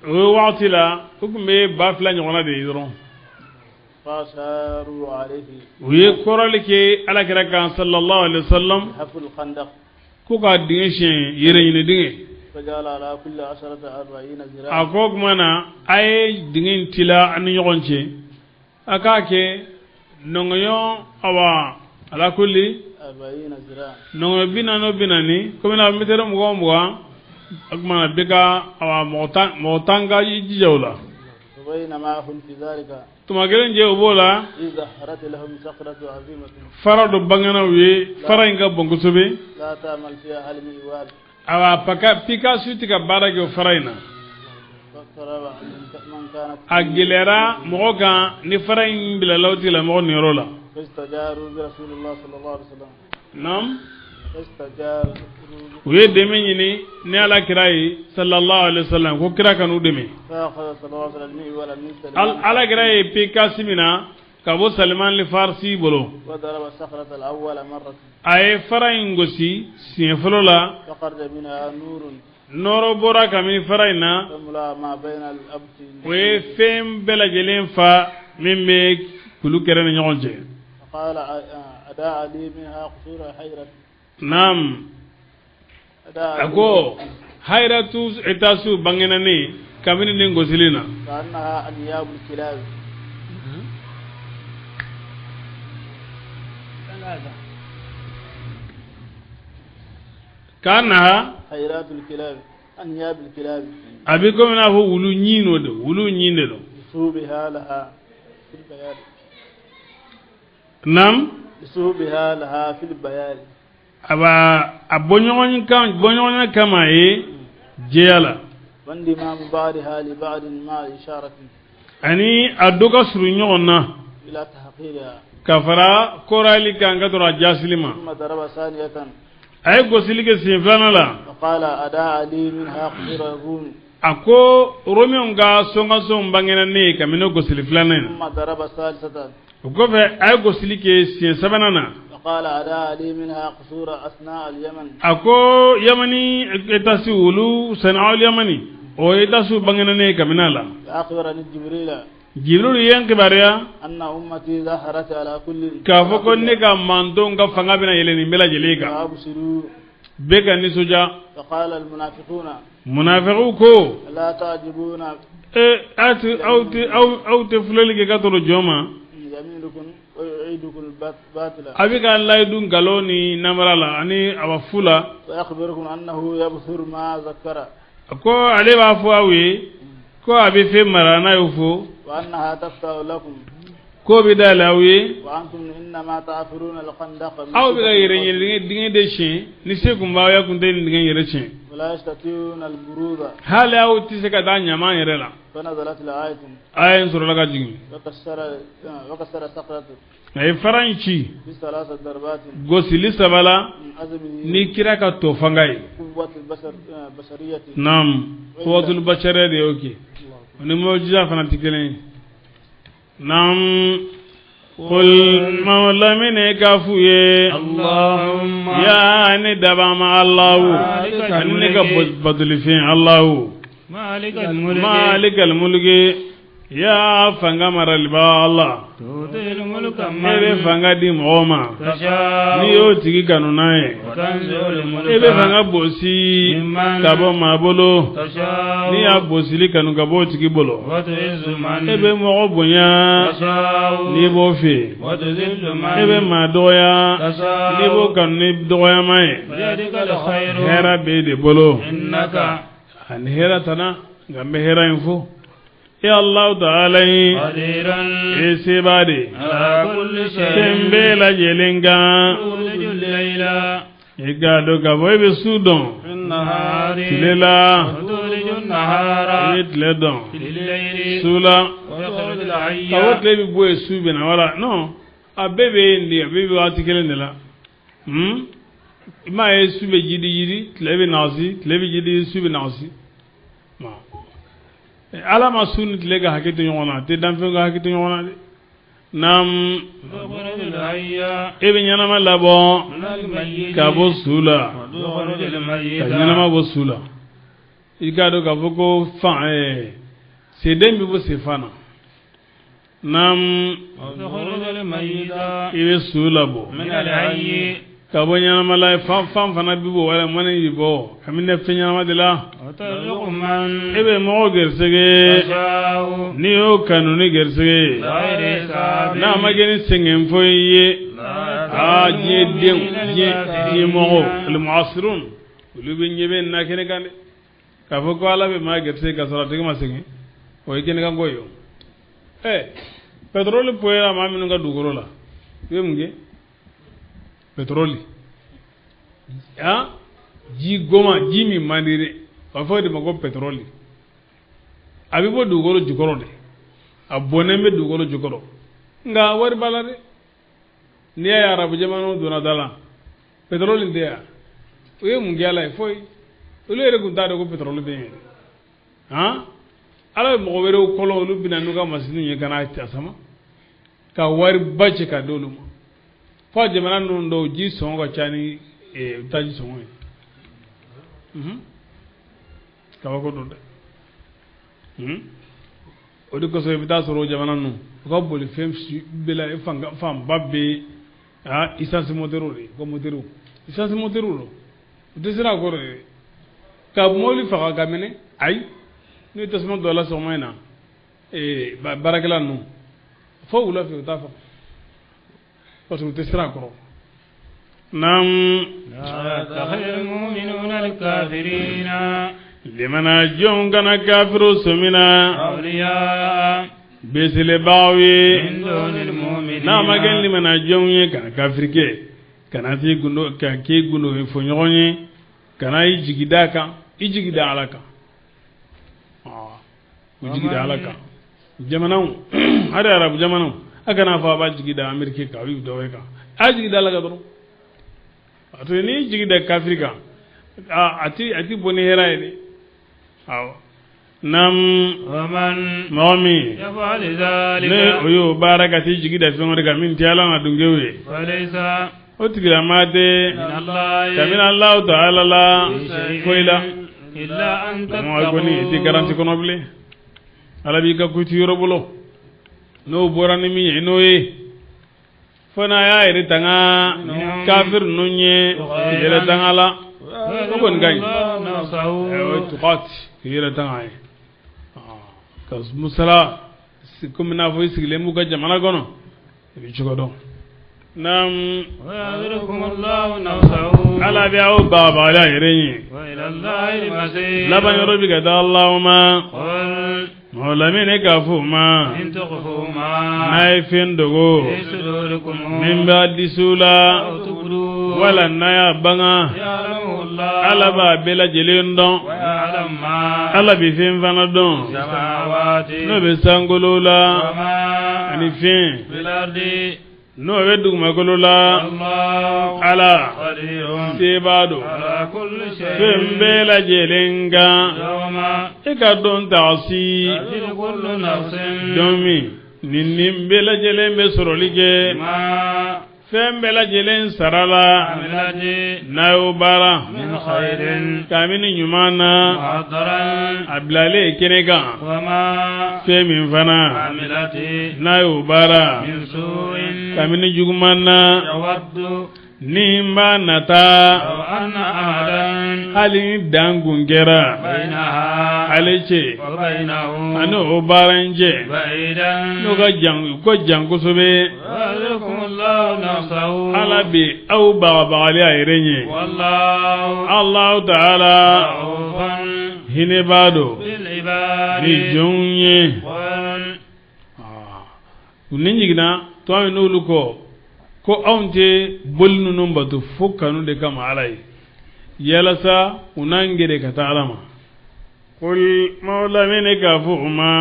o waati la u tun bɛ 2000 ɲɔgɔnna de ye dɔrɔn. فأشاروا عليه u ye kɔrɔli kɛ Ala kira kan sallallahu alaihi wa sallam حفر الخندق ko ka dingɛ siɲɛ yɛrɛ ɲini dingɛ. فجعل على كل 10 40 ذراعا a ko o tuma na a ye dingɛ in tila an ni ɲɔgɔn cɛ a k'a kɛ nɔngɔɲɔ awa ala kulli 40 ذراعا nɔngɔɲɔ 40 o 40 komi n'a mɛtɛrɛ 20 20 o tuma na bɛɛ ka awa mɔgɔ tan ka i jija o la. وبينما هم في ذلك tuma kelen jɛ o b'o la إذ ظهرت لهم صخرة عظيمة fara dɔ bangana u ye fara in ka bon kosɛbɛ. لا تعمل فيها المئوال awa pikasu tɛ ka baara kɛ o fara in na. فاقترب من كانت a gɛlɛyara mɔgɔ kan ni fara in bilala o tigilamɔgɔ niyɔrɔ la. فاستجاروا برسول الله صلى الله عليه وسلم Naam. فاستجاروا u ye dɛmɛ ɲini ni Ala kira ye sallallahu alaihi wa sallam ko kira ka n'u dɛmɛ. فأخذ صلى الله عليه وسلم المئوال من سلمان Ala kira ye pikasi minɛ ka bɔ Salman al Farisi bolo. وضرب الصخرة الأول مرة a ye fara in gosi siɲɛ fɔlɔ la. فخرج منها نور nɔɔrɔ bɔra kabini fara in na. تملأ ما بين الأبط o ye fɛn bɛɛ lajɛlen fa min bɛ kulu kɛrɛ ni ɲɔgɔn cɛ. فقال أداء لي منها قصور حيرة Naam. a ko hayratu etasu bangena ne kabini nin gosili na. كأنها أنياب الكلاب كأنها حيرات الكلاب أنياب الكلاب a bɛ komi n'a fɔ wulu ɲin o de wulu ɲin de don. لصوبها لها في البيان Naam. لصوبها لها في البيان a b'a a bɔɲɔgɔnya kama a ye jɛya la. واندمام بعضها لبعض مع إشارة ani a dɔ ka surun ɲɔgɔn na. إلى تحقيرها ka fara kɔrɔyali kan ka sɔrɔ a jasili ma. ثم ضرب ثانية a ye gosili kɛ siɲɛ filanan la. فقال أداء لي منها قصور الروم a ko Romɛnw ka sɔnkansɔnw bangena ne ye kabini o gosili filanan in na. ثم ضرب ثالثة o kɔfɛ a ye gosili kɛ siɲɛ sabanan na. فقال أداء لي منها قصور أثناء اليمن a ko Yamani etasi olu sana'al Yamani o etasiw bangena ne ye kabini a la. فأخبرني جبريل Jibrilu ye n kibaruya أن أمتي ظهرت على كل k'a fɔ ko ne ka mantonw ka fanga bɛna yɛlɛ nin bɛɛ lajɛlen kan. فأبشروا bɛɛ ka nisɔndiya. فقال المنافقون munafiqiw ko لا تعجبون aw tɛ filɛli kɛ ka tɔrɔ jɔn ma. يمينكم ويعيدكم الباطل a bɛ ka layidu nkalon ni namara la ani a ba fu la. ويخبركم أنه يبصر ما ذكر ko ale b'a fɔ aw ye ko a bɛ fɛn mara n'a y'o fɔ. وأنها تفتح لكم k'o bɛ dayɛlɛ aw ye. وأنتم إنما تعفرون الخندق aw bɛ ka yɛrɛ ɲini dingɛ de siɲɛ ni se kun b'aw ye kun tɛ nin dingɛ yɛrɛ siɲɛ. ولا يستطيعون البروز hali aw tɛ se ka taa ɲaman yɛrɛ la. فنزلت الآية aya in sɔrɔla ka jigin. وكسر صخرة a ye fara in ci. بثلاث ضربات gosili saba la. من عزمه ni kira ka to fanga ye. قوة البشرية naam quwwatul bashariya de y'o kɛ. o ni mujiza fana tɛ kelen ye. naam. Qul Mamadu lamini k'a f'u ye Allahumma ya ne dabama Allahu ani ne ka batolifɛn Allahu malikal mulki malikal mulki ya fanga maraliba Allah tu'til mulka e bɛ fanga di mɔgɔ ma tasha n'i y'o tigi kanu n'a ye wa tanzi'ul mulka e bɛ fanga bosi ka bɔ maa bolo tasha n'i y'a bosili kanu ka bɔ o tigi bolo wa tu'izzu man e bɛ mɔgɔ bonya tasha n'i b'o fɛ wa tuzillu man e bɛ maa dɔgɔya tasha n'i b'o kanu ni dɔgɔyama ye biyadikal khairu hɛrɛ b'e de bolo innaka ani hɛrɛ tana nka n bɛ hɛrɛ in fɔ e Alahu taala ye qadirun e sebaa de ye ala kulli fɛn shay'in bɛɛ lajɛlen kan tulijul layla i k'a dɔn k'a fɔ e bɛ su dɔn fin nahari tile la wa tulijun nahara i bɛ tile dɔn fil layli su la wa yukhrijul ka hayya fɔ tile bɛ bɔ yen su bɛ na wala non a bɛɛ bɛ yen de a bɛɛ bɛ waati kelen de la i m'a ye su bɛ jidi jidi tile bɛ nagasi tile bɛ jidi su bɛ nagasi Ala ma su ni tile ka hakɛ to ɲɔgɔn na a tɛ danfɛnw ka hakɛ to ɲɔgɔn na dɛ naam tukhrijul hayya e bɛ ɲɛnama labɔ minal mayyiti ka bɔ su la wa tukhrijul ka mayyita ɲɛnama bɔ su la i k'a dɔn k'a fɔ ko fan seden bɛ bɔ sefan na naam wa tukhrijul mayyita i bɛ su labɔ minal hayyi ka bɔ ɲɛnama la fan fan fana bɛ bɔ wala mɔnɛ bɛ bɔ ka minɛ fɛn ɲɛnama de la wa tarzuqu man e bɛ mɔgɔ gɛrisɛgɛ tasha'u n'i y'o kanu ni gɛrisɛgɛ ye bighayri hisabin n'a ma kɛ ni sɛgɛn foyi ye aa diɲɛ denw diɲɛ mɔgɔw alimuhasirun olu bɛ ɲɛ bɛ na kɛnɛ kan dɛ k'a fɔ ko ala bɛ maa gɛrisɛgɛ ka sɔrɔ a tigi ma sɛgɛn o ye kɛnɛkanko ye o ɛ pɛtɔrɔli poyera maa minnu ka dugukolo la i bɛ mun kɛ pɛtɔrɔli han ji goma ji min man di dɛ a bɛ fɔ o de ma ko pɛtɔrɔli a bɛ bɔ dugukolo jukɔrɔ de a bɔnnen bɛ dugukolo jukɔrɔ nka wari b'a la dɛ n'i y'a ye arabu jamanaw donna da la pɛtɔrɔli tɛ yan u ye mun kɛ ala ye foyi olu yɛrɛ tun t'a dɔn ko pɛtɔrɔli bɛ yen yɛrɛ han ala bɛ mɔgɔ wɛrɛw kɔlɔn olu bɛ na n'u ka masiniw ye ka n'a sama ka wariba cɛ ka d'olu ma fo jamana ninnu dɔw ji sɔngɔ ka ca ni taji sɔngɔ ye kabako don dɛ o de kosɔn i bɛ taa sɔrɔ o jamana ninnu u ka bolifɛn bɛɛ la fanba bɛ essence moteur de ye ko moteur essence moteur don u tɛ siran a kɔrɔ dɛ ka mobili faga ka minɛ ayi n'u ye tasuma don a la sɔgɔma in na baarakɛla ninnu fo wula fɛ u t'a faga parce que u tɛ siran a kɔrɔ naam la yattakhidhul mu'minuna al-kafirina limana jɔnw kana kafiru sɔmina awliya beselebaaw ye min dunil mu'minina n'a ma kɛ limana jɔnw ye kana kafiri kɛ kana t'i gundo ka k'i gundo fɔ ɲɔgɔn ye kana i jigi da kan i jigi da ala kan u jigi da ala kan jamanaw hali arabu jamanaw a kana fɔ a b'a jigi da ameriki kan a bɛ dɔ wɛrɛ kan a jigi da ala kan dɔrɔn parce que n'i jigi da kafiri kan a ti bɔ ni hɛrɛ ye dɛ awɔ naam wa man mɔgɔ min yaf'al ne dhalika o y'o baara ka t'i jigi da fɛn wɛrɛ kan min tɛ ala na dunkew ye falaysa o tigilamaa tɛ min Allahi kabini Alahu taala la fi shay'in foyi la illa an mɔgɔ kɔni i tɛ garanti kɔnɔ bilen ala b'i ka kuti yɔrɔ bolo n'o bɔra ni min ye n'o ye fo n'a y'a yɛrɛ tanga kafiri ninnu ye k'i yɛrɛ tanga la o kɔni ka ɲi o ye tukati k'i yɛrɛ tanga ye ka musala komi n'a fɔ i sigilen b'u ka jamana kɔnɔ i bɛ cogo dɔn naam ويحذركم الله نفسه ala bɛ aw bagabagali a yɛrɛ ye وإلى الله المصير laban yɔrɔ bɛ ka taa Alahu ma قل mɔgɔ lamini k'a fɔ o ma إن تخفوا ما n'a ye fɛn dogo في صدوركم min b'a disiw la أو تبدوه wala n'a y'a banga يعلمه الله ala b'a bɛɛ lajɛlen dɔn ويعلم ما ala bɛ fɛn fana dɔn في السماوات n'o bɛ sankolo la وما ani fɛn في الأرض n'o bɛ dugumakolo la الله ala قدير sebaa don على كل fɛn شيء bɛɛ lajɛlen kan يوم e ka dɔn taasi تجد كل نفس don min Nin bɛɛ lajɛlen bɛ sɔrɔli kɛ fɛn bɛɛ lajɛlen sara la n'a y'o baara kabini ɲuman na a bilalen kɛnɛ kan fɛn min fana n'a y'o baara kabini juguman na ni b'a nata hali ni dan kun kɛra ale cɛ ani o baara in cɛ n'o ka jan ko jan kosɛbɛ ala bɛ aw bagabagali a yɛrɛ ɲɛ Alahu taala hinɛbaa don ni jɔnw ye nin jiginna tuma min n'olu ko ko anw tɛ boli ninnu bato fo kanu de kama ala ye yalasa u n'an gɛrɛ ka taa ala ma qul mawla minɛ k'a fɔ u ma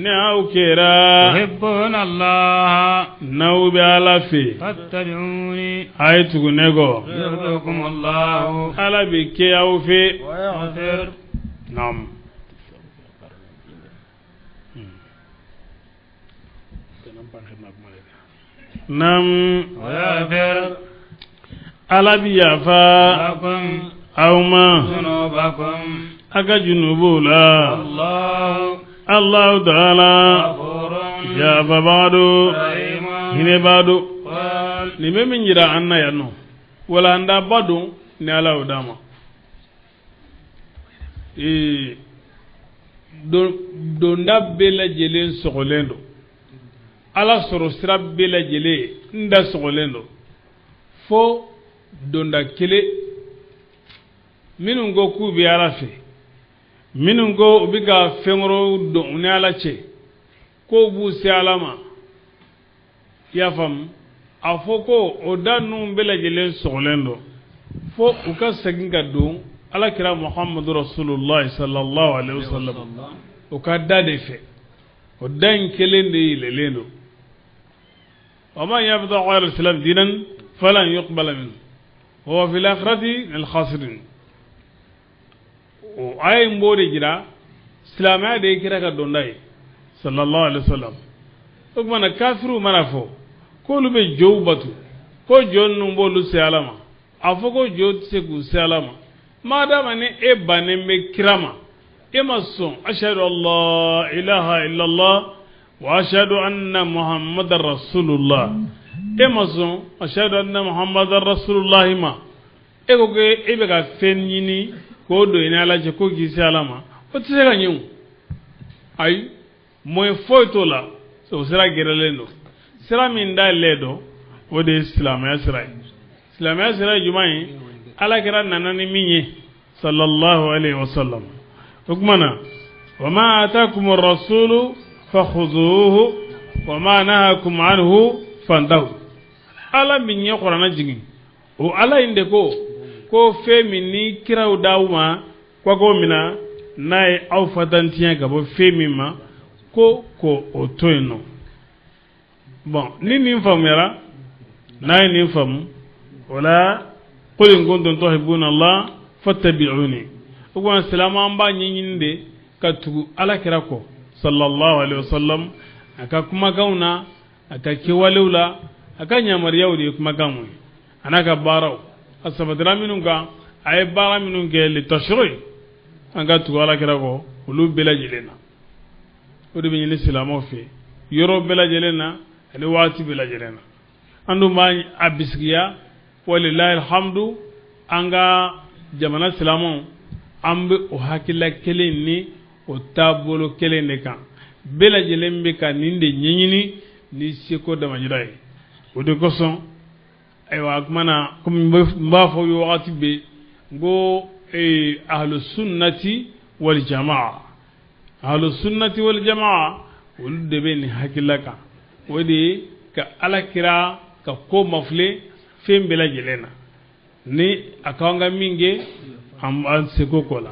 ni aw kɛra n'aw bɛ ala fɛ a ye tugu ne kɔ ala bɛ kɛ aw fɛ naamu Naam ala bɛ yafa aw ma a ka junubuw la Alahu taala yafabaa don hinɛbaa don nin bɛ min jira an na yan nɔ walandaba don ni ala y'o d'an ma ee donda bɛɛ lajɛlen sɔgɔlen don ala sɔrɔ sira bɛɛ lajɛlen n da sɔgɔlen don fo donda kelen minnu ko k'u bɛ ala fɛ minnu ko u bɛ ka fɛn wɛrɛw don u ni ala cɛ k'o b'u se ala ma i y'a faamu a fɔ ko o da ninnu bɛɛ lajɛlen sɔgɔlen don fo u ka segin ka don ala kira muhamadu rasulullah sallallahu alaihi wasallam o ka da de fɛ o da in kelen de yɛlɛlen don wa man yabtaghi ghayra al-islam dinan falan yuqbala minhu wa huwa fil akhirati minal khasirin o aya in b'o de jira silamɛya de ye kira ka donda ye sallallahu alaihi wasallam o tuma na kafiriw mana fɔ k'olu bɛ jow bato ko jo ninnu b'olu se ala ma a fɔ ko jo tɛ se k'u se ala ma maadama ni e bannen bɛ kira ma e ma sɔn ashadu an la ilaha illallah wa ashadu anna muhammadan rasulullah e ma sɔn ashadu anna muhammadan rasulullah ma e ko ko e bɛ ka fɛn ɲini k'o don i ni ala cɛ ko k'i se ala ma o tɛ se ka ɲɛ o ayi moyen foyi t'o la o sira gɛrɛlen don sira min dayɛlɛlen don o de ye silamɛya sira ye silamɛya sira ye jumɛn ye ala kira nana ni min ye sallallahu alaihi wa sallam o tuma na wa ma atakum rasulu fakhuzuhu wa ma nahakum anhu fantahu ala min ye kuranɛ jigin o ala in de ko ko fɛn min ni kiraw d'aw ma k'aw k'o mina n'a ye aw fatantiɲɛ ka bɔ fɛn min ma ko ko o to yen nɔ bon ni nin faamuyara n'a ye nin faamu o la qul in kuntum tuhibbuna Allah fattabi'uni o kuma silamɛ an b'a ɲɛɲini de ka tugu ala kira kɔ sallallahu alaihi wasallam a ka kumakanw na a ka kɛwalew la a ka yamaruyaw de ye kumakan mun ye a n'a ka baaraw a sabatira minnu kan a ye baara minnu kɛ le tashri an ka tugu ala kira kɔ olu bɛɛ lajɛlen na o de bɛ ɲini silamɛw fɛ yɔrɔ bɛɛ lajɛlen na ani waati bɛɛ lajɛlen na an dun b'a a bisigiya walilahi alhamdu an ka jamana silamɛw an bɛ o hakilila kelen ni o taabolo kelen de kan bɛɛ lajɛlen bɛ ka nin de ɲɛɲini ni seko damajira ye o de kosɔn ayiwa a kuma na komi n b'a fɔ wagati bɛɛ n ko ahlu sunnati wal jamaa ahlu sunnati wal jamaa olu de bɛ nin hakilila kan o de ye ka ala kira ka ko mafilɛ fɛn bɛɛ lajɛlen na ni a ko an ka min kɛ an b'an seko k'o la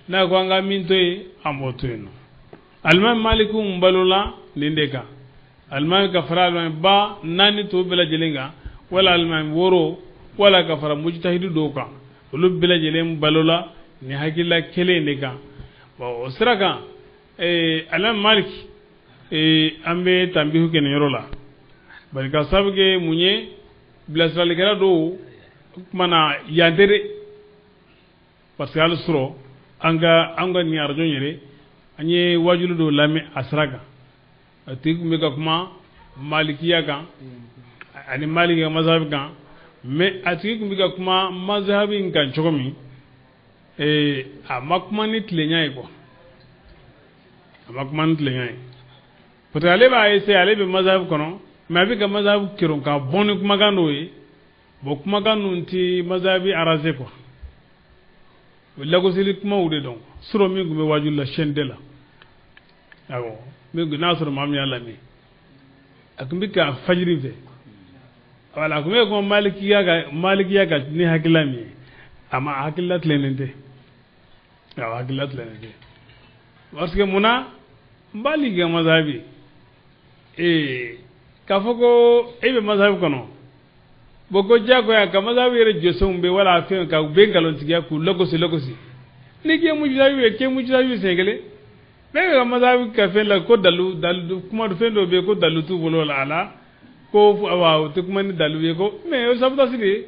n'a ko an ka min to yen an b'o to yen nɔ alimami maliki kun balola nin de kan alimami ka fara alimami ba naani tɔw bɛɛ lajɛlen kan wala alimami wɔɔrɔ wala ka fara mujtahidu dɔw kan olu bɛɛ lajɛlen balola nin hakilila kelen de kan bon o sira kan alimami maliki An bɛ tanbihu kɛ nin yɔrɔ la, bari ka sababu kɛ mun ye, bilasiralikɛla dɔw o tuma na yan tɛ dɛ, parce que hali sɔrɔ an ka nin arajo yɛrɛ, an ye wajulu dɔw lamɛn a sira kan. A tigi tun bɛ ka kuma malikiya kan ani Maliki ka mazhabi kan, mais a tigi tun bɛ ka kuma mazhabi in kan cogo min, a ma kuma ni tilenya ye quoi, a ma kuma ni tilenya ye, parce que ale b'a essayer, ale bɛ mazhabi kɔnɔ, mais a bɛ ka mazhabi keron ka bɔn ni kumakan dɔw ye. Bon, kumakan ninnu ti mazhabi arranger quoi, o lagosili kumaw de dɔn sɔrɔ min tun bɛ wajulu la chaîne 2 la. Awɔ, min n'a sɔrɔ maa min y'a lamɛn, a tun bɛ ka fajiri fɛ, wala a tun bɛ kuma malikiya kan ni hakilila min ye, a ma hakilila tilennen tɛ. Awɔ, hakilila tilennen tɛ, parce que munna Maliki ka mazhabi, k'a fɔ ko e bɛ mazhabi kɔnɔ, bon, ko diyagoya ka mazhabi yɛrɛ jɔsenw bɛ wala fɛn ka u bɛ nkalontigiya k'u lagosi lagosi. Ni k'i ye mujtahidu ye, k'i ye mujtahidu siɲɛ kelen, ne bɛ ka mazhabi ka fɛn la ko dalu dalu kuma fɛn dɔw bɛ yen ko dalu t'u bolo la a la, ko awa o tɛ kuma ni dalu ye, ko mais o ye sabotage de ye.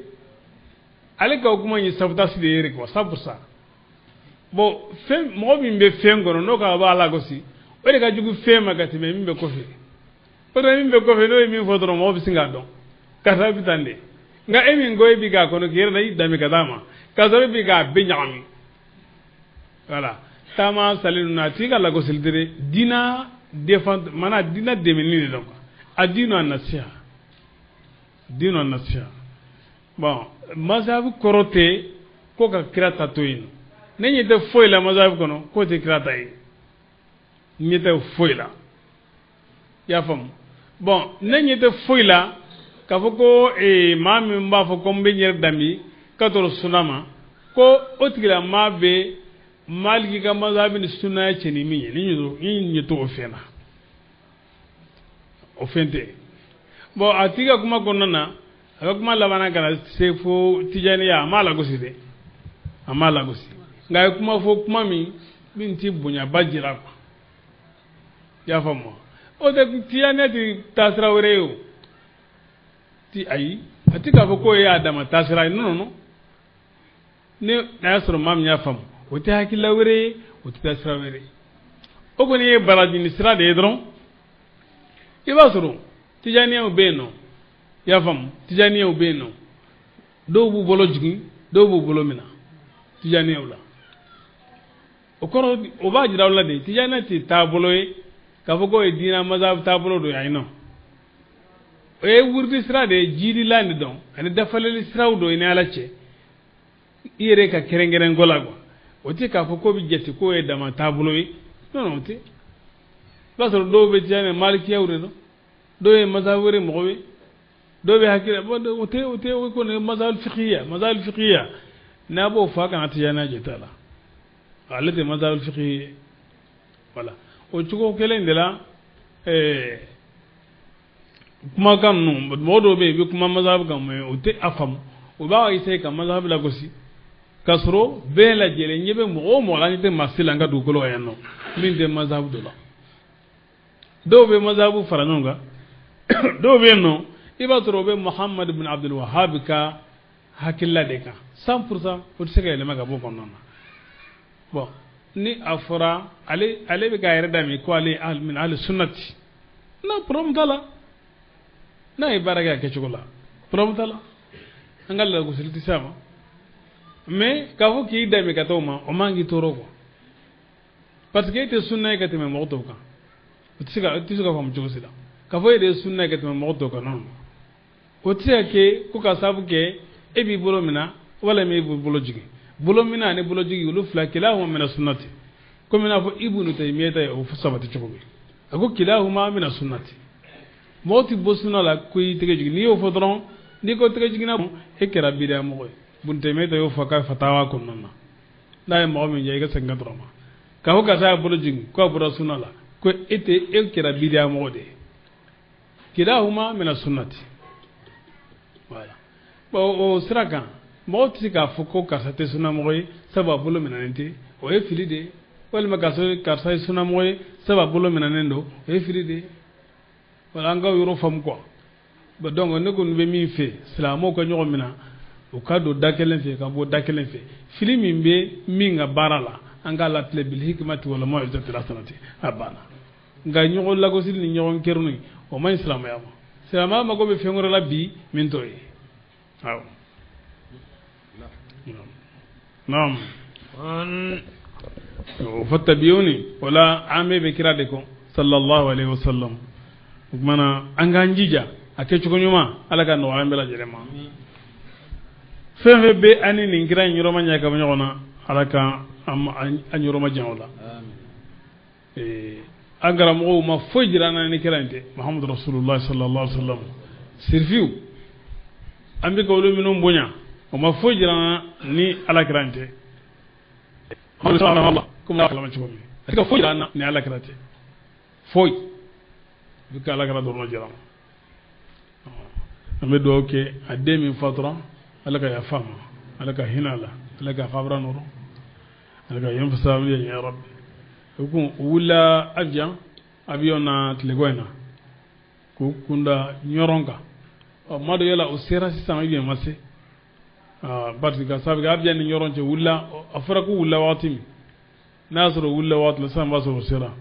Ale ka o kuma in ye sabotage de ye quoi, 100%. Bon, fɛn mɔgɔ min bɛ fɛn kɔnɔ n'o ka b'a lagosi, o de ka jugu fɛn ma ka tɛmɛ min bɛ kɔfɛ. O de min bɛ kɔfɛ, n'o ye min fɔ dɔrɔn, mɔgɔ bɛ sin k'a dɔn karisa bɛ tan de. Nka e min ko e bi k'a kɔnɔ k'i yɛrɛ la i danbe ka d'a ma, k'a sɔrɔ e bi k'a bɛɛ ɲagami. Voilà, taama sali ninnu, a tigi ka lagosili tɛ dɛ, diina défend maanaa diina dɛmɛni de don quoi. A diinu an nasiha, diinu an nasiha. Bon, mazhabu kɔrɔ tɛ ko ka kira ta to yen. Ne ɲɛ tɛ foyi la mazhabu kɔnɔ k'o tɛ kira ta ye, n ɲɛ tɛ foyi la, i y'a faamu. Bon, ne ɲɛ tɛ foyi la k'a fɔ ko maa min b'a fɔ ko n bɛ n yɛrɛ danbi ka tɔrɔ sunna ma, ko o tigilamaa bɛ Maliki ka mazhabi ni sunnaya cɛ ni min ye, ni ɲɛ t'o fɛn na, o fɛn tɛ. Bon, a tigi ka kuma kɔnɔna na, a ka kuma labanna ka na se fo tijaniya. A m'a lagosi dɛ, a m'a lagosi, nka a ye kuma fɔ, kuma min ti bonyaba jira quoi, i y'a faamu wa. O tɛ tijaniya ti taasira wɛrɛ ye o ti, ayi, a ti k'a fɔ k'o ye a dama taasira ye. Non, non, non, ni a y'a sɔrɔ maa min y'a faamu, o tɛ hakilila wɛrɛ ye, o tɛ taasira wɛrɛ ye, o kɔni ye barajini sira de ye dɔrɔn. I b'a sɔrɔ tijaniyaw bɛ yen nɔ, i y'a faamu, tijaniyaw bɛ yen nɔ, dɔw b'u bolo jigin, dɔw b'u bolo minɛ tijaniyaw la. O kɔrɔ, o b'a jira aw la de, tijaniya tɛ taabolo ye k'a fɔ k'o ye diinɛ mazhabu taabolo dɔ ye. Ayi, nɔ o ye wurudi sira de ye, jidilan de dɔn ani dafaleli siraw dɔ i ni Ala cɛ, i yɛrɛ ka kɛrɛnkɛrɛn ko la quoi. O tɛ k'a fɔ k'o bɛ jate k'o ye dama taabolo ye. Non, non, o tɛ. I b'a sɔrɔ dɔw bɛ tijaniya malikiyaw de dɔn, dɔw ye mazhabu wɛrɛ mɔgɔw ye, dɔw bɛ hakili o tɛ, o tɛ, o kɔni ye mazhabu fikiya. Mazhabu fikiya, n'a b'o fɔ, a kana tijaniya jate a la, ale tɛ mazhabu fiki ye. Voilà, o cogo kelen de la, kumakan ninnu, mɔgɔ dɔw bɛ yen, i bɛ kuma mazhabu kan, mais o tɛ a faamu, o b'a essayer ka mazhabu lagosi, k'a sɔrɔ bɛɛ lajɛlen ɲɛ bɛ mɔgɔ o mɔgɔ la, an tɛ maa si la an ka dugukolo kan yan nɔ min tɛ mazhabu dɔ la. Dɔw bɛ mazhabu fara ɲɔgɔn kan, dɔw bɛ yen nɔ, i b'a sɔrɔ o bɛ Muhamad bin Abdul Wahab ka hakilila de kan 100%, o tɛ se ka yɛlɛma ka bɔ kɔnɔna na. Bon, ni a fɔra ale bɛ k'a yɛrɛ dami ko ale min ahli sunnati, non, problème t'a la. N'a ye baara kɛ a kɛcogo la, problème t'a la, an ka lagosili tɛ se a ma. Mais k'a fɔ k'i dami ka taa o ma, o man k'i tɔɔrɔ quoi, parce que e tɛ sunna ye ka tɛmɛ mɔgɔ tɔw kan. O tɛ se ka faamu cogo si la k'a fɔ e de ye sunna ye ka tɛmɛ mɔgɔ tɔw kan. Non, o tɛ se ka kɛ ko ka sababu kɛ e b'i bolo minɛ walima e b'i bolo jigin. Bolo minɛ ani bolo jigin, olu fila kilahuma mina sunnati, komi n'a fɔ Ibnu Taymiya ye o sabati cogo min, a ko kilahuma mina sunnati. Mɔgɔ tɛ bɔ sunna la ko i tɛgɛ jigin. N'i y'o fɔ dɔrɔn, n'i ko tɛgɛ jiginna, e kɛra bidiya mɔgɔ ye. Ibnu Taymiya y'o fɔ a ka fatawa kɔnɔna na. N'a ye mɔgɔ min jɛ, i ka segin ka dɔrɔn ma k'a fɔ karisa y'a bolo jigin ko a bɔra sunna la, ko e tɛ, e kɛra bidiya mɔgɔ de ye. Kilahuma mina sunnati. Voilà, bon, o sira kan, mɔgɔ tɛ se k'a fɔ ko karisa tɛ sunna mɔgɔ ye sabu a bolo minɛnen tɛ. O ye fili de ye. Walima k'a sɔrɔ karisa ye sunamɔgɔ ye, sabu a bolo minɛnen don, o ye fili de ye. Wala an ka yɔrɔ faamu quoi. Bon, donc ne kɔni bɛ min fɛ, silamɛw ka ɲɔgɔn minɛ, u ka don da kelen fɛ ka bɔ da kelen fɛ. Fili min bɛ min ka baara la, an k'a latilen bil hikmati wal mau'izati hasanati, a banna. Nka ɲɔgɔn lagosili ni ɲɔgɔn kerunni, o man ɲi silamɛya ma. Silamɛya mago bɛ fɛn wɛrɛ la bi min t'o ye. Awɔ, naam. Fattabi'uni, o la an bɛɛ bɛ kira de kɔ sallallahu alaihi wasallam. O tuma na an k'an jija a kɛcogo ɲuman, Ala ka nɔgɔya an bɛɛ lajɛlen ma. Fɛn fɛn bɛ an ni nin kira in yɔrɔ ma ɲɛ ka bɔ ɲɔgɔn na, Ala ka an yɔrɔ ma jan o la. An karamɔgɔw ma foyi jira an na ni kira in tɛ, Muhammadu Rasulullah sallallahu alaihi wasallam. Sirifiw, an bɛ ka olu minnu bonya, o ma foyi jira an na ni Ala kira in tɛ. Komi a kalama cogo min, a tɛ ka foyi jira an na ni Ala kira tɛ, foyi bɛ ka Ala kira dɔrɔn jira an na. An bɛ dugawu kɛ a den min fatura, Ala ka yafa a ma, Ala ka hinɛ a la, Ala ka kabura nɔrɔ, Ala ka yen fisa ya Rabbi. O kun u wulila Abidjan avion na tilekɔ in na k'u kunda Ɲɔrɔn kan. Ɔ, ma dɔ yala o sera sisan ou bien ma se, parce que ka sababu kɛ Abidjan ni Ɲɔrɔn cɛ, wulila, a fɔra k'u wulila waati min, n'a y'a sɔrɔ u wulila waati la sisan, b'a sɔrɔ o sera.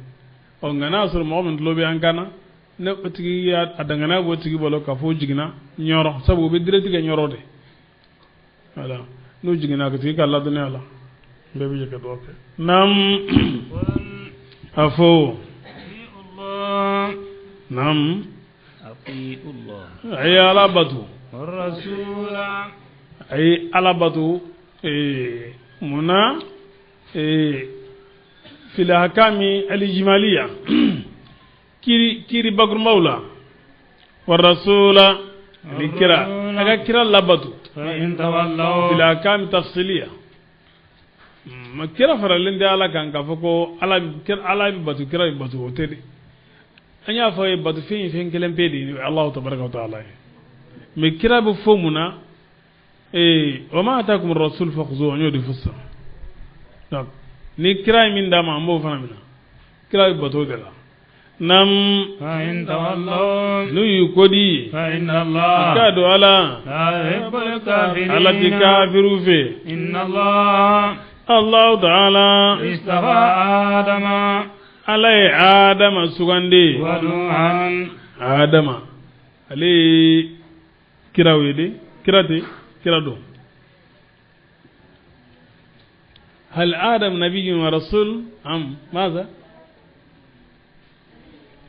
Ɔ, nka n'a y'a sɔrɔ mɔgɔ min tulo bɛ an kan na, ne o tigi y'a a danganiya b'o tigi bolo k'a fɔ o jiginna Ɲɔrɔn, sabu u bɛ direct kɛ Ɲɔrɔn de. Voilà, n'u jiginna, a tigi ka ladɔnniya la, bɛɛ bɛ jɛ ka dugawu kɛ. Naam, a fɔ naam. A ye Ala bato, a ye Ala bato. Munna fil ahkami alijimaliya, kiri kiri bakurunbaw la, wa rasula, ani kira, a ka kira labato. Fil ahkami tafsiliya, ma kira faralen tɛ Ala kan k'a fɔ ko Ala Ala bɛ bato, kira bɛ bato, o tɛ dɛ. An y'a fɔ ye, bato fɛn ye fɛn kelen pe de ye, Alahu tabaraka wa taala ye. Mais kira bɛ fɔ mun na? Wa ma atakum rasul fakhuzuhu, an y'o de fɔ sisan. Donc ni kira ye min d'a ma, an b'o fana minɛ. Kira bɛ bato de la. Nam, n'u y'u ko di, k'a don Ala, Ala ti kafiru fɛ. Allahu ta'ala, Ala ye Adama sugandi. Adama ale ye kiraw ye de, kira tɛ, kira don. Hal Adam nabiyyun wa rasul am maza?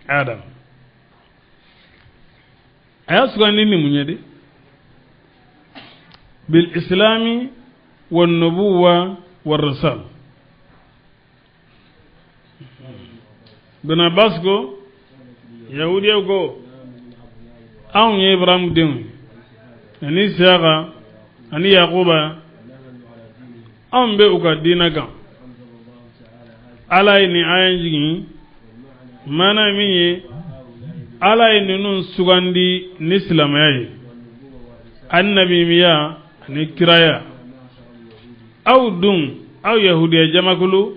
Adam a y'a sugandi ni mun ye de? Bil islami wa nubuwa wa risal. Ibn Abbas ko yahudiyaw ko anw ye Ibrahim denw ye ani Isiyaka ani Yakuba, anw bɛ u ka diinɛ kan. Ala ye nin aya in jigin, maana min ye, Ala ye ninnu sugandi ni silamɛya ye, ani nabimiya ani kiraya. Aw dun, aw yahudiya jamakulu,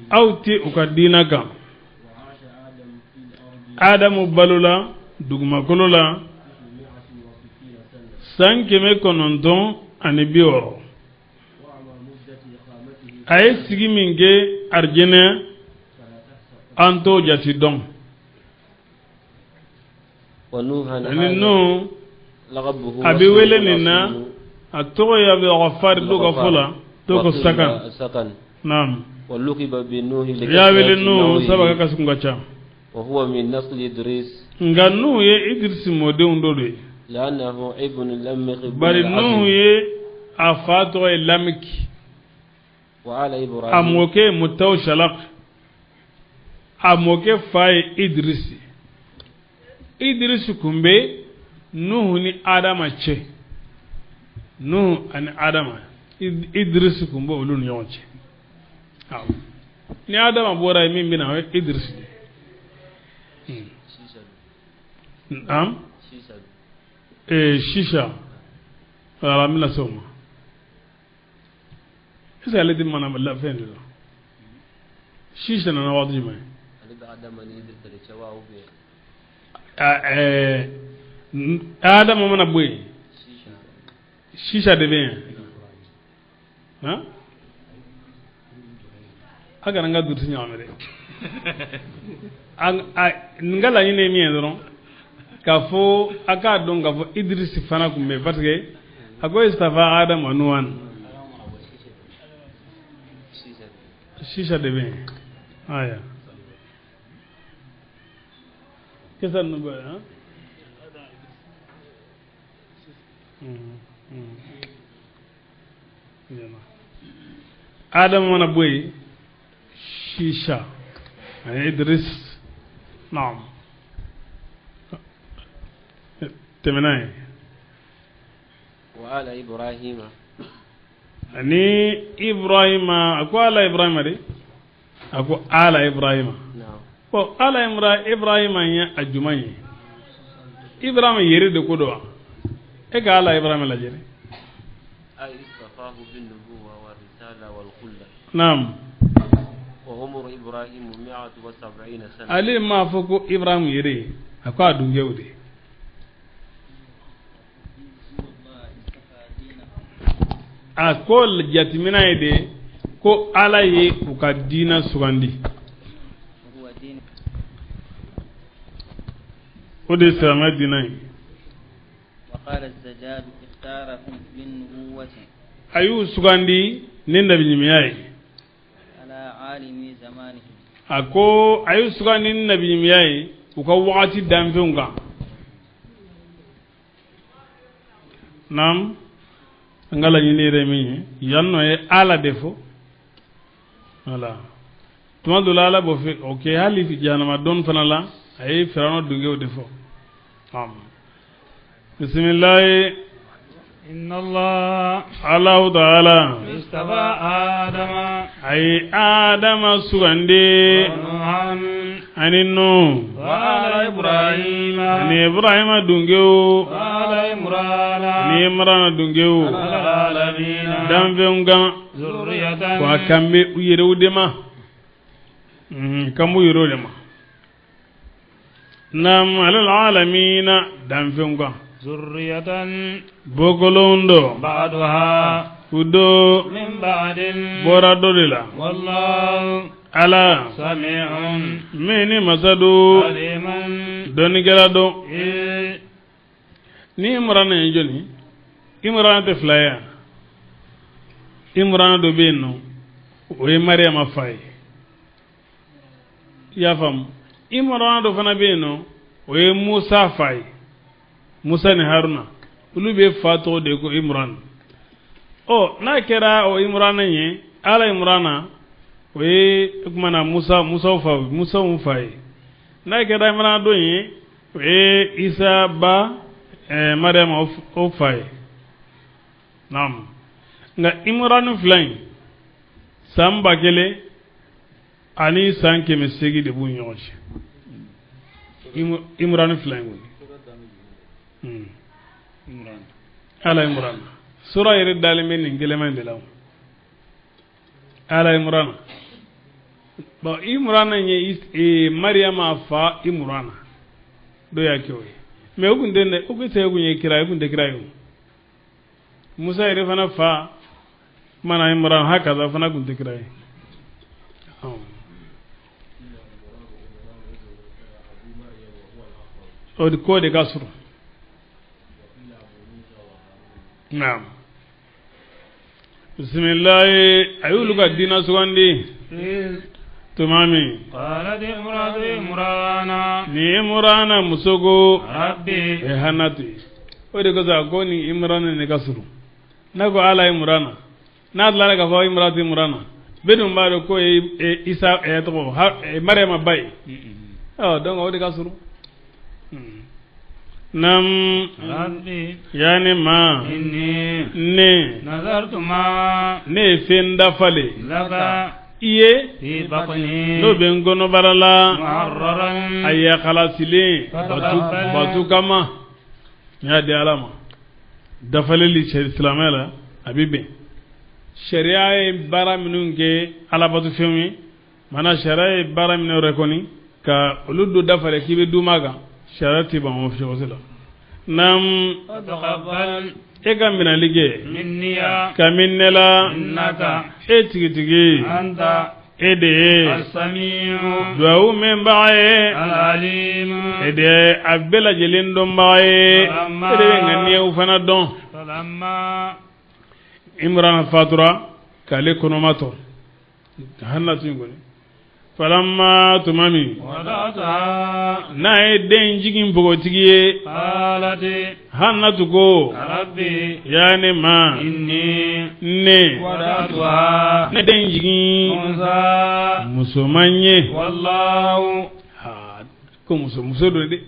aw tɛ u ka diinɛ kan. Adamu balola dugumakolo la san 960. A ye sigi min kɛ arijinɛ, an t'o jate dɔn. Ani Nuhu, a bɛ wele nin na, a tɔgɔ ye Abdul dɔw ka fɔ la, dɔw ko Sakan. Naam, u y'a wele Nuhu sabu a ka kasi kun ka ca. Nka Nuhu ye Idrisi mɔdenw dɔ de ye, bari Nuhu ye a fa tɔgɔ ye Lamiki, a mɔkɛ Mutaw Shalak, a mɔkɛ fa ye Idrisi. Idrisi kun bɛ Nuhu ni Adama cɛ. Nuhu ani Adama, Idrisi kun bɛ olu ni ɲɔgɔn cɛ. Awɔ, ni Adama bɔra yen, min bɛ na, o ye Idrisi de ye. Naam, sisa wala, n bɛna se o ma. Est ce que ale tɛ mana la fɛn de la? Sisa nana waati jumɛn? Ale bɛ Adama ni Idrissa de cɛ wa ou bien? Adama mana bɔ yen, Sisa de bɛ yen. Han, a kana n ka durusi ɲagami dɛ. N ka laɲini ye min ye dɔrɔn, k'a fɔ a k'a dɔn k'a fɔ Idrisi fana tun bɛ yen, parce que a ko istafa Adama Nuhan. Sisa de bɛ yen. Aya, kisa ninnu bɛ han. Adama mana bɔ yen, Sisa ani Idris. Naam, tɛmɛna ye. Wa ala Ibrahima. Ani Ibrahima. A ko ala Ibrahima de, a ko ala Ibrahima. Bon, ala Ibrahima ye a jumɛn ye? Ibrahima yɛrɛ de ko don wa? E ka ala Ibrahima lajɛ dɛ. Istafahu bin nubuwa wa risala wal khulla. Naam. Wa umru Ibrahim 170 sana. Ale m'a fɔ ko Ibrahim yɛrɛ ye, a ko a dunkew de. A ko jateminɛ ye de ko ala ye u ka diina sugandi, o de ye silamɛya diina ye. A y'u sugandi ni nabiɲumanya ye. A ko a y'u sugandi ni nabiɲumanya ye u ka wagati danfɛnw kan. Naam, an ka laɲini yɛrɛ min ye yan nɔ ye ala de fɔ. Wala tuma dɔ la ala b'o fɛ o kɛ, hali jahanama dɔn fana la, a ye Firawuna dunkew de fɔ. Bisimilayi. Inna Allah Allahu ta'ala istafa Adama, a ye Adama sugandi, Nuhan, ani Nuhu, wa ala Ibrahima, ani Ibrahima dunkew, wa ala Imrana, ani Imrana dunkew, ala alamina, danfɛnw kan. Zurriyatan, Wa kan bɛ u yɛrɛw de ma, kan b'u yɛrɛw de ma. Naam, alal alamina, danfɛnw kan. Zurriyatan, Bɔkolon dɔ, ba'duha u dɔ min ba'din, bɔra dɔ de la. Wallahu Ala sami'un min ni masa do, alimun. Dɔnnikɛla dɔ. Eh, Ni Imrana ye jɔni? Imrana tɛ fila ye wa? Imrana dɔ bɛ yen nɔ, o ye Mariyama fa ye, i y'a faamu? Imrana dɔ fana bɛ yen nɔ, o ye Musa fa ye. Musa ni Haruna, olu bɛ fa tɔgɔ de ko Imran. Ɔ, n'a kɛra o Imrana ye, ala Imrana, o ye o tuma na Musa, Musaw fa, Musaw fa ye. N'a kɛra Imrana dɔ ye, o ye Isa ba Mariama o fa ye. Naam, nka Imran fila in, san 1800 de b'u ni ɲɔgɔn cɛ. Imran fila in kɔni, ala Imran sura yɛrɛ dalen bɛ nin gɛlɛman in de la o. Ala Imran, bon, Imran ye Mariama fa Imran dɔ y'a kɛ o ye, mais o kun tɛ, o kun tɛ, o kun ye kira ye, o kun tɛ kira ye. O Musa yɛrɛ fana fa mana Imran hakaza fana kun tɛ kira ye. O de ko de ka surun. Naam, bisimilayi. A y'olu ka diina sugandi tuma min, qalat imratu Imrana, ni Imrana muso ko, rabbi, e Hanatu ye. O de kosɔn a ko ni Imrana ne ka surun. N'a ko ala Imrana, n'a tilara k'a fɔ Imratu Imrana, bɛɛ dun b'a dɔn k'o ye Isa tɔgɔ Mariama ba ye. Ɔ, donc o de ka surun. Nam. Rabbi, ya ne ma, inni ne nazartu ma, ne ye fɛn dafalen laka i ye fi batni, n'o bɛ n kɔnɔbara la, muharraran, a yakalasilen batu batu kama, n y'a di Ala ma. Dafaleli silamɛya la, a bɛ bɛn sariya ye baara minnu kɛ alabatofɛnw ye. Mana sariya ye baara minɛ yɛrɛ kɔni ka olu don dafalen k'i bɛ duma kan, sariya tɛ ban o cogo la. Naam, e ka minɛli kɛ kabini ne la, e tigitigi, e de ye duwawu mɛnbaga ye, e de ye a bɛɛ lajɛlen dɔnbaga ye, e de bɛ ŋaniyaw fana dɔn. Imran fatura k'ale kɔnɔma to Hannatu in kɔni, falamma tuma min n'a ye den jigin npogotigi ye, Hannatu ko, ya ne ma, ne ne den jigin musoman ye. Ko muso muso don dɛ.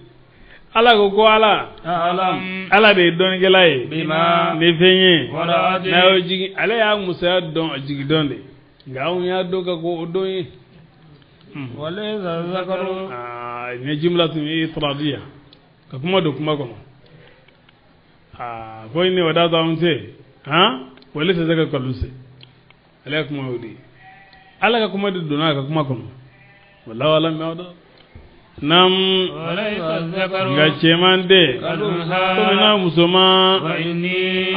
Ala ko ko Ala, Ala de ye dɔnnikɛla ye ni fɛn ye n'a y'o jigin. Ale y'a musoya dɔn a jigin don de, nka anw y'a dɔn ka ko o don ye. Nin ye jumla tun ye itiradiya ka kuma don kuma kɔnɔ. Ko inni wada'tuha unsa han walaysa zakaru kal unsa. Ale ka kuma y'o de ye. Ala ka kuma de donna a ka kuma kɔnɔ. Wallahu alam bima wada. Naam, nka cɛman tɛ komi n'a musoman.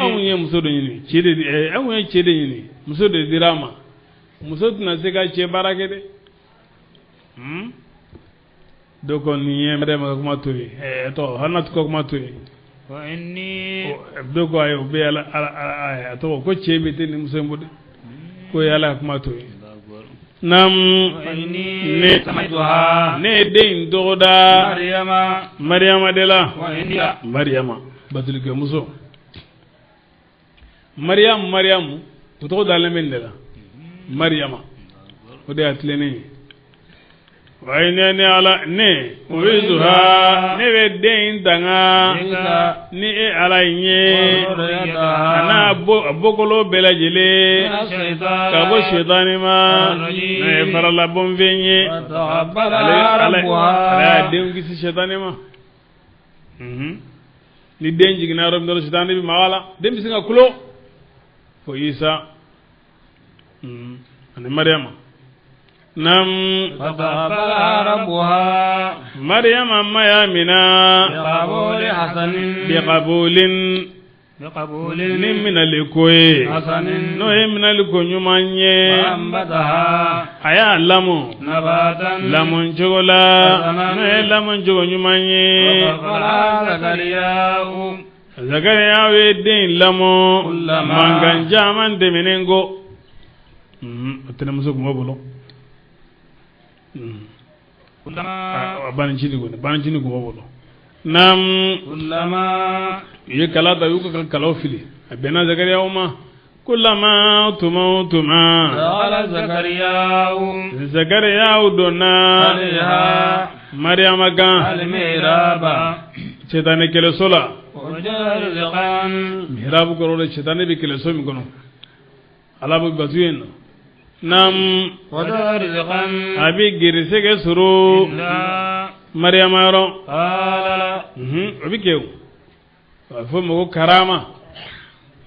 Anw ye muso de ɲini, cɛ de, anw ye cɛ de ɲini, muso de dira a ma. Muso tɛna se ka cɛ baara kɛ dɛ. Dɔw ko nin ye Mariama ka kuma to yen, tɔgɔ Hannatu ka kuma to yen. Dɔw ko ayi, o bɛ Ala, a tɔgɔ ko cɛ bɛ ten ni muso in bɔ dɛ, ko ye Ala ka kuma to yen. Naam, ne ye den in tɔgɔ da Mariyama de la. Mariyama batolikɛmuso, Mariyamu, Mariyamu o tɔgɔ dalen bɛ nin de la, Mariyama, o de y'a tilennen ye. Wa ne ne Ala, ne u'izuha, ne bɛ den in tanga ni e Ala in ye, a n'a bɔkolo bɛɛ lajɛlen ka bɔ sitani ma, n'o ye faralabɔnfɛn ye. Ale y'a den kisi sitani ma. Ni den jiginna yɔrɔ min dɔrɔn, sitani bɛ maga a la, den bɛ sin ka kulo fo Isa ani Mariyama. Naam, Mariyama ma y'a mina biqabulin, ni minɛli ko ye, n'o ye minɛli ko ɲuman ye. A y'a lamɔ lamɔ cogo la, n'o ye lamɔ cogo ɲuman ye. Zakariya ye den lamɔ mankan caman tɛmɛnen kɔ. O tɛnɛmuso tun b'a bolo, banicinin kɔni, banicinin tun b'a bolo. Naam, u ye kala ta, u y'u ka kalaw fili, a bɛnna Zakariya ma. Kulama tuma o tuma, Zakariya donna Mariyama kan sitanɛ kɛlɛso la. Mihrabu kɔrɔ de sitanɛ bɛ kɛlɛso min kɔnɔ, Ala bɛ bato yen nɔ. Naam, a bɛ garisɛgɛ sɔrɔ Mariyama yɔrɔ. O bɛ kɛ o, a bɛ fɔ o ma ko karama.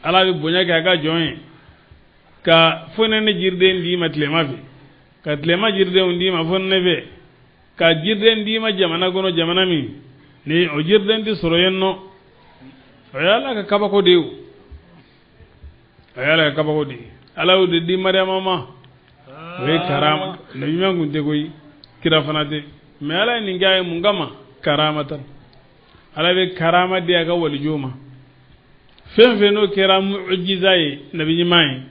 Ala bɛ bonya kɛ a ka jɔn ye ka fonɛnɛ jiriden d'i ma tilema fɛ, ka tilema jiridenw d'i ma fonɛnɛ fɛ, ka jiriden d'i ma jamana kɔnɔ, jamana min ni o jiriden tɛ sɔrɔ yen nɔ. O ye Ala ka kabako de ye o. O ye Ala ka kabako de ye. Ala y'o de di Mariyama ma. O ye karama. Nabi ɲuman kun tɛ koyi, kira fana tɛ, mais Ala ye nin kɛ a ye mun kama? Karama ta. Ala bɛ karama di a ka walijuw ma. Fɛn fɛn n'o kɛra mujiza ye nabi ɲuman ye,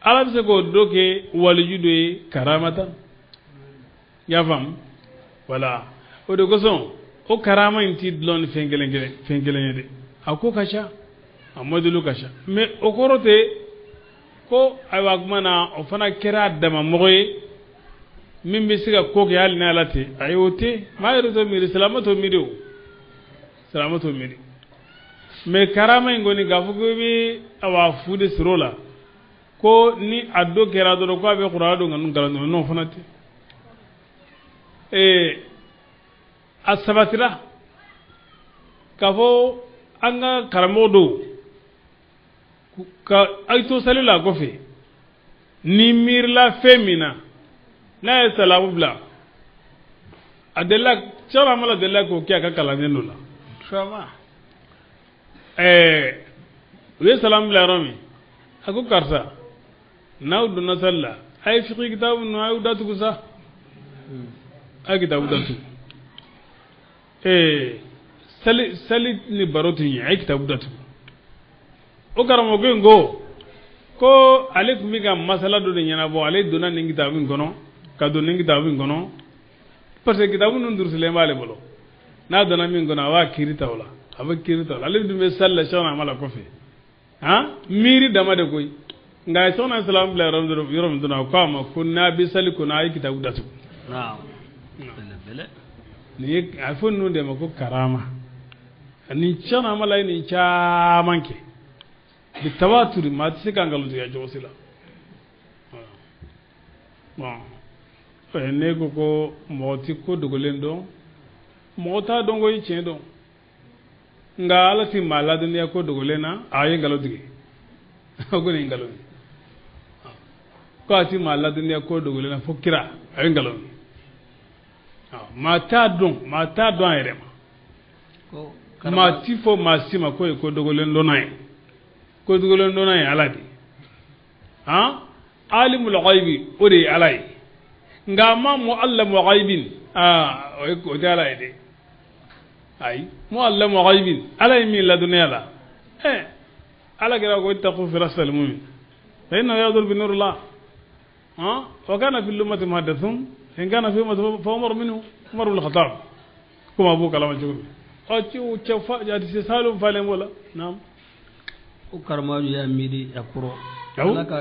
Ala bɛ se k'o dɔ kɛ waliju dɔ ye karama ta. I y'a faamu? Wala o de kosɔn o karama in ti dulon ni fɛn kelen kelen fɛn kelen ye dɛ. A ko ka ca, a mɔdɛliw ka ca, mais o kɔrɔ tɛ ko ayiwa kuma na o fana kɛra a dama mɔgɔ ye min bɛ se ka ko kɛ hali ni Ala tɛ. Ayi, o tɛ. Maa yɛrɛ t'o miiri, silamɛ t'o miiri o, silamɛ t'o miiri. Mais karama in kɔni, k'a fɔ ko i bɛ awa fu de sɔrɔ o la, ko ni a dɔ kɛra dɔrɔn ko a bɛ kuranɛ don ka nkalon tigɛ, n'o fana tɛ. A sabatira k'a fɔ an ka karamɔgɔ dɔw ka ayi to sali la kɔfɛ, ni miirila fɛn min na N'a ye salamu bila, a delila Cheikhna Amala delila k'o kɛ a ka kalanden dɔ la. U ye salamu bila yɔrɔ min, a ko karisa, n'aw donna sali la, a ye fiqhi kitabu ninnu a y'u datugu sa, a ye kitabu datugu. Sali sali ni baro tɛ ɲɛ, a ye kitabu datugu. O karamɔgɔ in ko ko ale tun bɛ ka masala dɔ de ɲɛnabɔ, ale donna nin kitabu in kɔnɔ ka don nin kitabu in kɔnɔ, parce que kitabu ninnu durusilen b'ale bolo, n'a donna min kɔnɔ a b'a kiiri ta o la, a bɛ kiiri ta o la. Ale dun bɛ sali la Cheikhna Amala kɔfɛ, han, miiri dama de koyi. Nka Cheikhna salamu bila yɔrɔ min dɔrɔn, a ko a ma ko n'a bɛ sali kɔnɔ, a ye kitabu datugu. Nin ye a fɔ ninnu de ma ko karama. Nin Cheikhna Amala ye nin caman kɛ bi tawaturi, maa tɛ se ka nkalon tigɛ cogo si la. Bon, ne ko ko mɔgɔ tɛ ko dogolen dɔn, mɔgɔ t'a dɔn ko i tiɲɛ dɔn, nka Ala tɛ maa ladɔnniya ko dogolen na. A ye nkalon tigɛ, ko nin ye nkalon ye, ko a tɛ maa ladɔnniya ko dogolen na fo kira, a ye nkalon ye. Maa t'a dɔn, maa t'a dɔn a yɛrɛ ma, maa ti fɔ maa si ma ko ye ko dogolen dɔnna ye. Ko dogolen dɔnna ye Ala de ye, han, alimul ghaibi, o de ye Ala ye. Nka ma muallamu ghaibin, aa, o tɛ Ala ye dɛ. Ayi, muallamu ghaibin, Ala ye min ladɔnniya la. Ala kɛra ko ittaqu firasal mu'min fa innahu yanzuru bi nurillah, han, wa kana fi lummati muhaddathun in kana fi ummati fa Umar minhu, Umar ibn al-Khattab, komi a b'o kalama cogo min. Ɔ, cɛ fa hadisi salum falen b'o la. Naam. O karamɔgɔ y'a miiri a kɔrɔ. Ala ka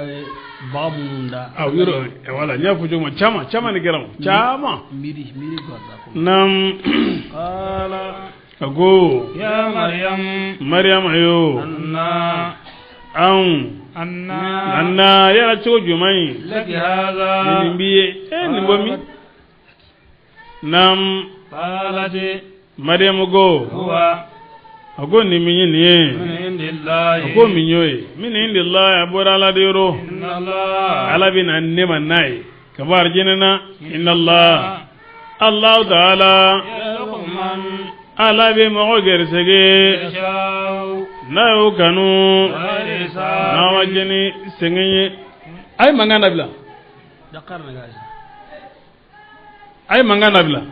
baga minnu da. Awɔ, yɔrɔ wala n y'a fɔ cogo min, caman caman de kɛra o caman. Miiri miiri gansan ko. Naam. Qala. A ko. Ya Maryam. Mariam yo. Anna. Anw. Anna. Anna yala cogo jumɛn ye? Laki hadha. Nin b'i ye. Nin bɔ min? Naam. Qalat. Mariam ko. Huwa. A ko nin min ye nin ye. Min indillahi. A ko min y'o ye. Min indillahi, a bɔra Ala de yɔrɔ. Inna Allah. Ala bɛ na ne ma n'a ye ka bɔ arijinɛ na. Inna Allah. Allahu ta'ala. Yarzuqu man. Ala bɛ mɔgɔ gɛrɛsɛgɛ. Yasha'u. N'a y'o kanu. Bighayri hisab. N'a ma jɛ ni sɛgɛn ye. A ye mankan dabila. Dakar na gashi. A ye mankan dabila.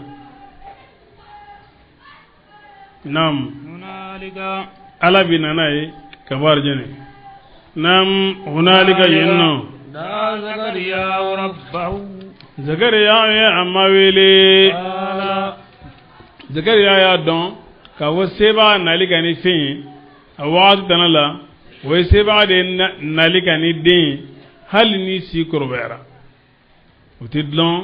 Naam. Hunalika. Ala bɛ na n'a ye ka bɔ arijinɛ. Naam, hunalika yen nɔ. Da'a Zakariya rabbahu. Zakariya ye a ma wele. Qala. Zakariya y'a dɔn k'a fɔ sebaa nali ka ni fɛn ye a wagati dana la, o ye sebaa de nali ka ni den ye, hali ni si kɔrɔbayara. O tɛ dɔn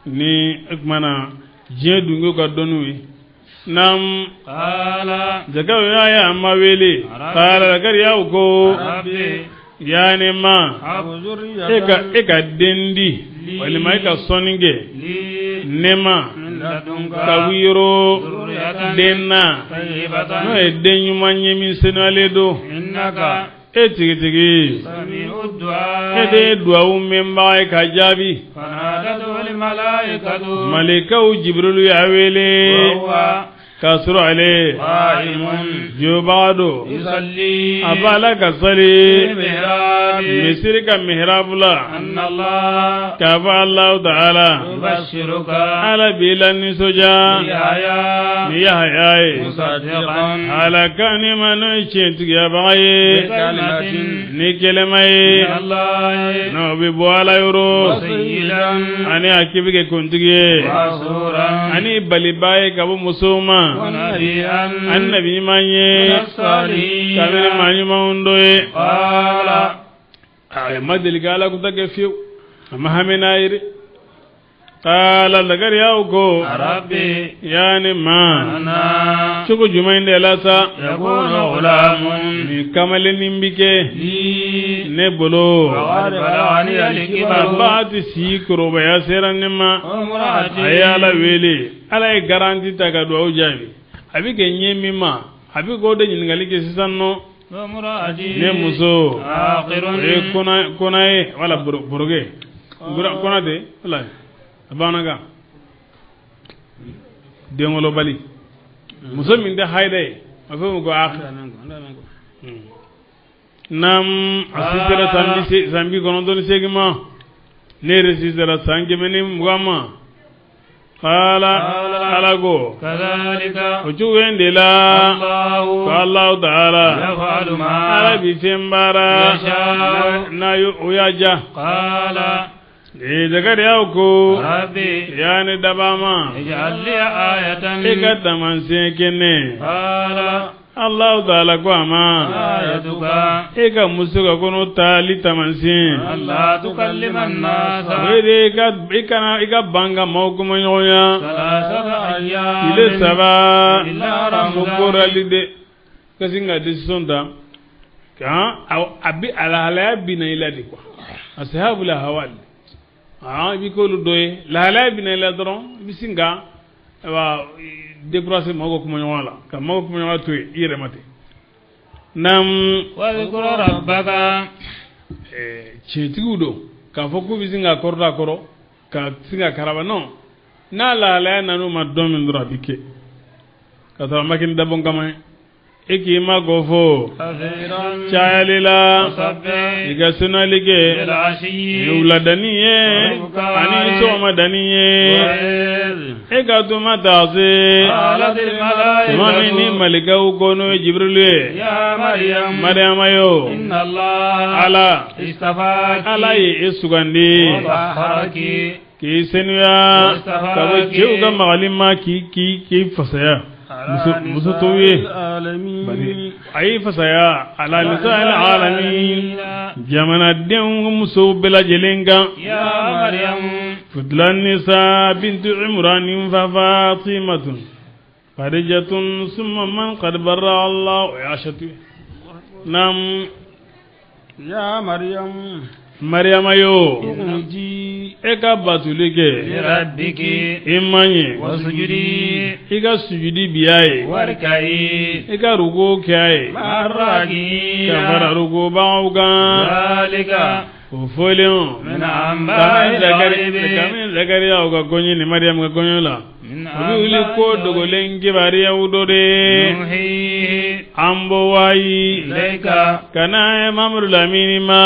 ni o tuma na diɲɛ dunkew ka dɔnniw ye. Naam. Qala. Zakariya ye a ma wele. Qala, Zakariya ko. Rabbi. Ya ne ma. E ka den di, walima e ka sɔnni kɛ. Li. Ne ma. Min ladunka. Ka wuyoro. Zurriyatan. Den na. Tayyibatan. N'o ye den ɲuman ye min senuyalen don. Innaka. E tigitigi. Sami'u du'a. E de ye duwawu mɛnbaga ye ka jaabi. Fanadatu al malaikatu. Malikaw Jibirilu y'a wele. Wa huwa. K'a sɔrɔ ale. Qa'imun. Jɔbaga don. Yusalli. A b'a la ka sali. Fi mihrabi. Misiri ka mihrabu la. Anna Allah. K'a fɔ Alahu ta'ala. Yubashshiruka. Ala b'i la nisɔndiya. Bi Yahya. Ni Yahaya ye. Musaddiqan. Ala ka ni ma n'o ye tiɲɛtigiyabaga ye. Bi kalimatin. Ni kɛlɛma ye. Min Allah. N'o bɛ bɔ Ala yɔrɔ. Wa sayyidan. Ani a k'i bɛ kɛ kuntigi ye. Wa hasuran. Ani baliba ye ka bɔ musow ma. Wa nabiyyan. Ani nabi ɲuman ye. Min as-salihin. Kabini maa ɲumanw dɔ ye. Qala. A ma deli ka Ala kuta kɛ fiyewu. A ma hami n'a ye dɛ. Qaala, Zakariya ko. Rabbi. Ya ne ma. Anna. Cogo jumɛn de la sa? Yakunu ghulamun. Nin kamalennin bi kɛ. Li. Ne bolo. Wa qad balaghani al-kibaru. A ba ti si kɔrɔbaya sera ne ma. Wa imra'ati. A ye Ala wele. Ala ye garanti ta ka duwawu jaabi. A bɛ kɛ ɲɛ min ma, a bɛ k'o de ɲininkali kɛ sisan nɔ. Wa imra'ati. Ne muso. Aqirun. O ye kɔnɔ ye wala boroge. Kɔnɔ de wala. A bamanankan denwolobali, muso min tɛ hayida ye, a fɔ o ma ko akir. Nam, a si sera san 98 ma, ne yɛrɛ si sera san 120 ma. Qala, Ala ko o cogo in de la ko Alahu taala Ala bi fɛn baara n'a o y'a diya. Ee Zakariya ko ya ne dabaa ma, e ka taamasiyɛn kɛ ne. Alahu taala ko a ma, e ka muso ka kɔnɔ tali taamasiyɛn o de i kana i ka ban ka maaw kumaɲɔgɔnya tile 3 o korali de ka sin ka décision ta kan a bi a lahalaya bina i la de quoi, ashabul ahwal i bi k'olu dɔ ye, lahalaya bina i la dɔrɔn, i bɛ sin ka ayiwa découragé maaw ka kumaɲɔgɔnya la, ka maaw ka kumaɲɔgɔnya to yen i yɛrɛ ma ten. Nam, tiɲɛtigiw don k'a fɔ k'u bɛ sin ka kɔrɔta a kɔrɔ ka sin ka karaba, non, n'a lahalaya nan'u ma don min dɔrɔn, a bɛ kɛ ka sɔrɔ a ma kɛ ni dabɔn kama ye. E k'i ma kɔ fɔ cayali la, i ka senali kɛ wuladani ye ani sɔgɔmadani ye. E ka tuma taa se tuma min ni malikaw ko, n'o ye Jibirilu ye, Mariyama yo, Ala ye e sugandi k'i senuya ka bɔ cɛw ka magali ma, k'i fasaya muso tɔw ye, bari a y'i fasaya ala nisa'il alamin, jamanadenw musow bɛɛ lajɛlen kan. Fudula nisa bintu imranin fa fatimatun khadijatun summa man qad barra Allah o y'a shatu. Nam. Ya Maryam. Mariyama yo, e ka batuli kɛ i man ɲɛ, i ka sujudi biya ye, i ka rugo kɛ a ye ka fara rugobagaw kan. O fɔlen, kabini Zakariya ka kɔɲɔ ni Mariyamu ka kɔɲɔ la, o bɛ wuli ko dogolen kibaruyaw dɔ de an bɔ wayi ka na Mamadu Lamini ma.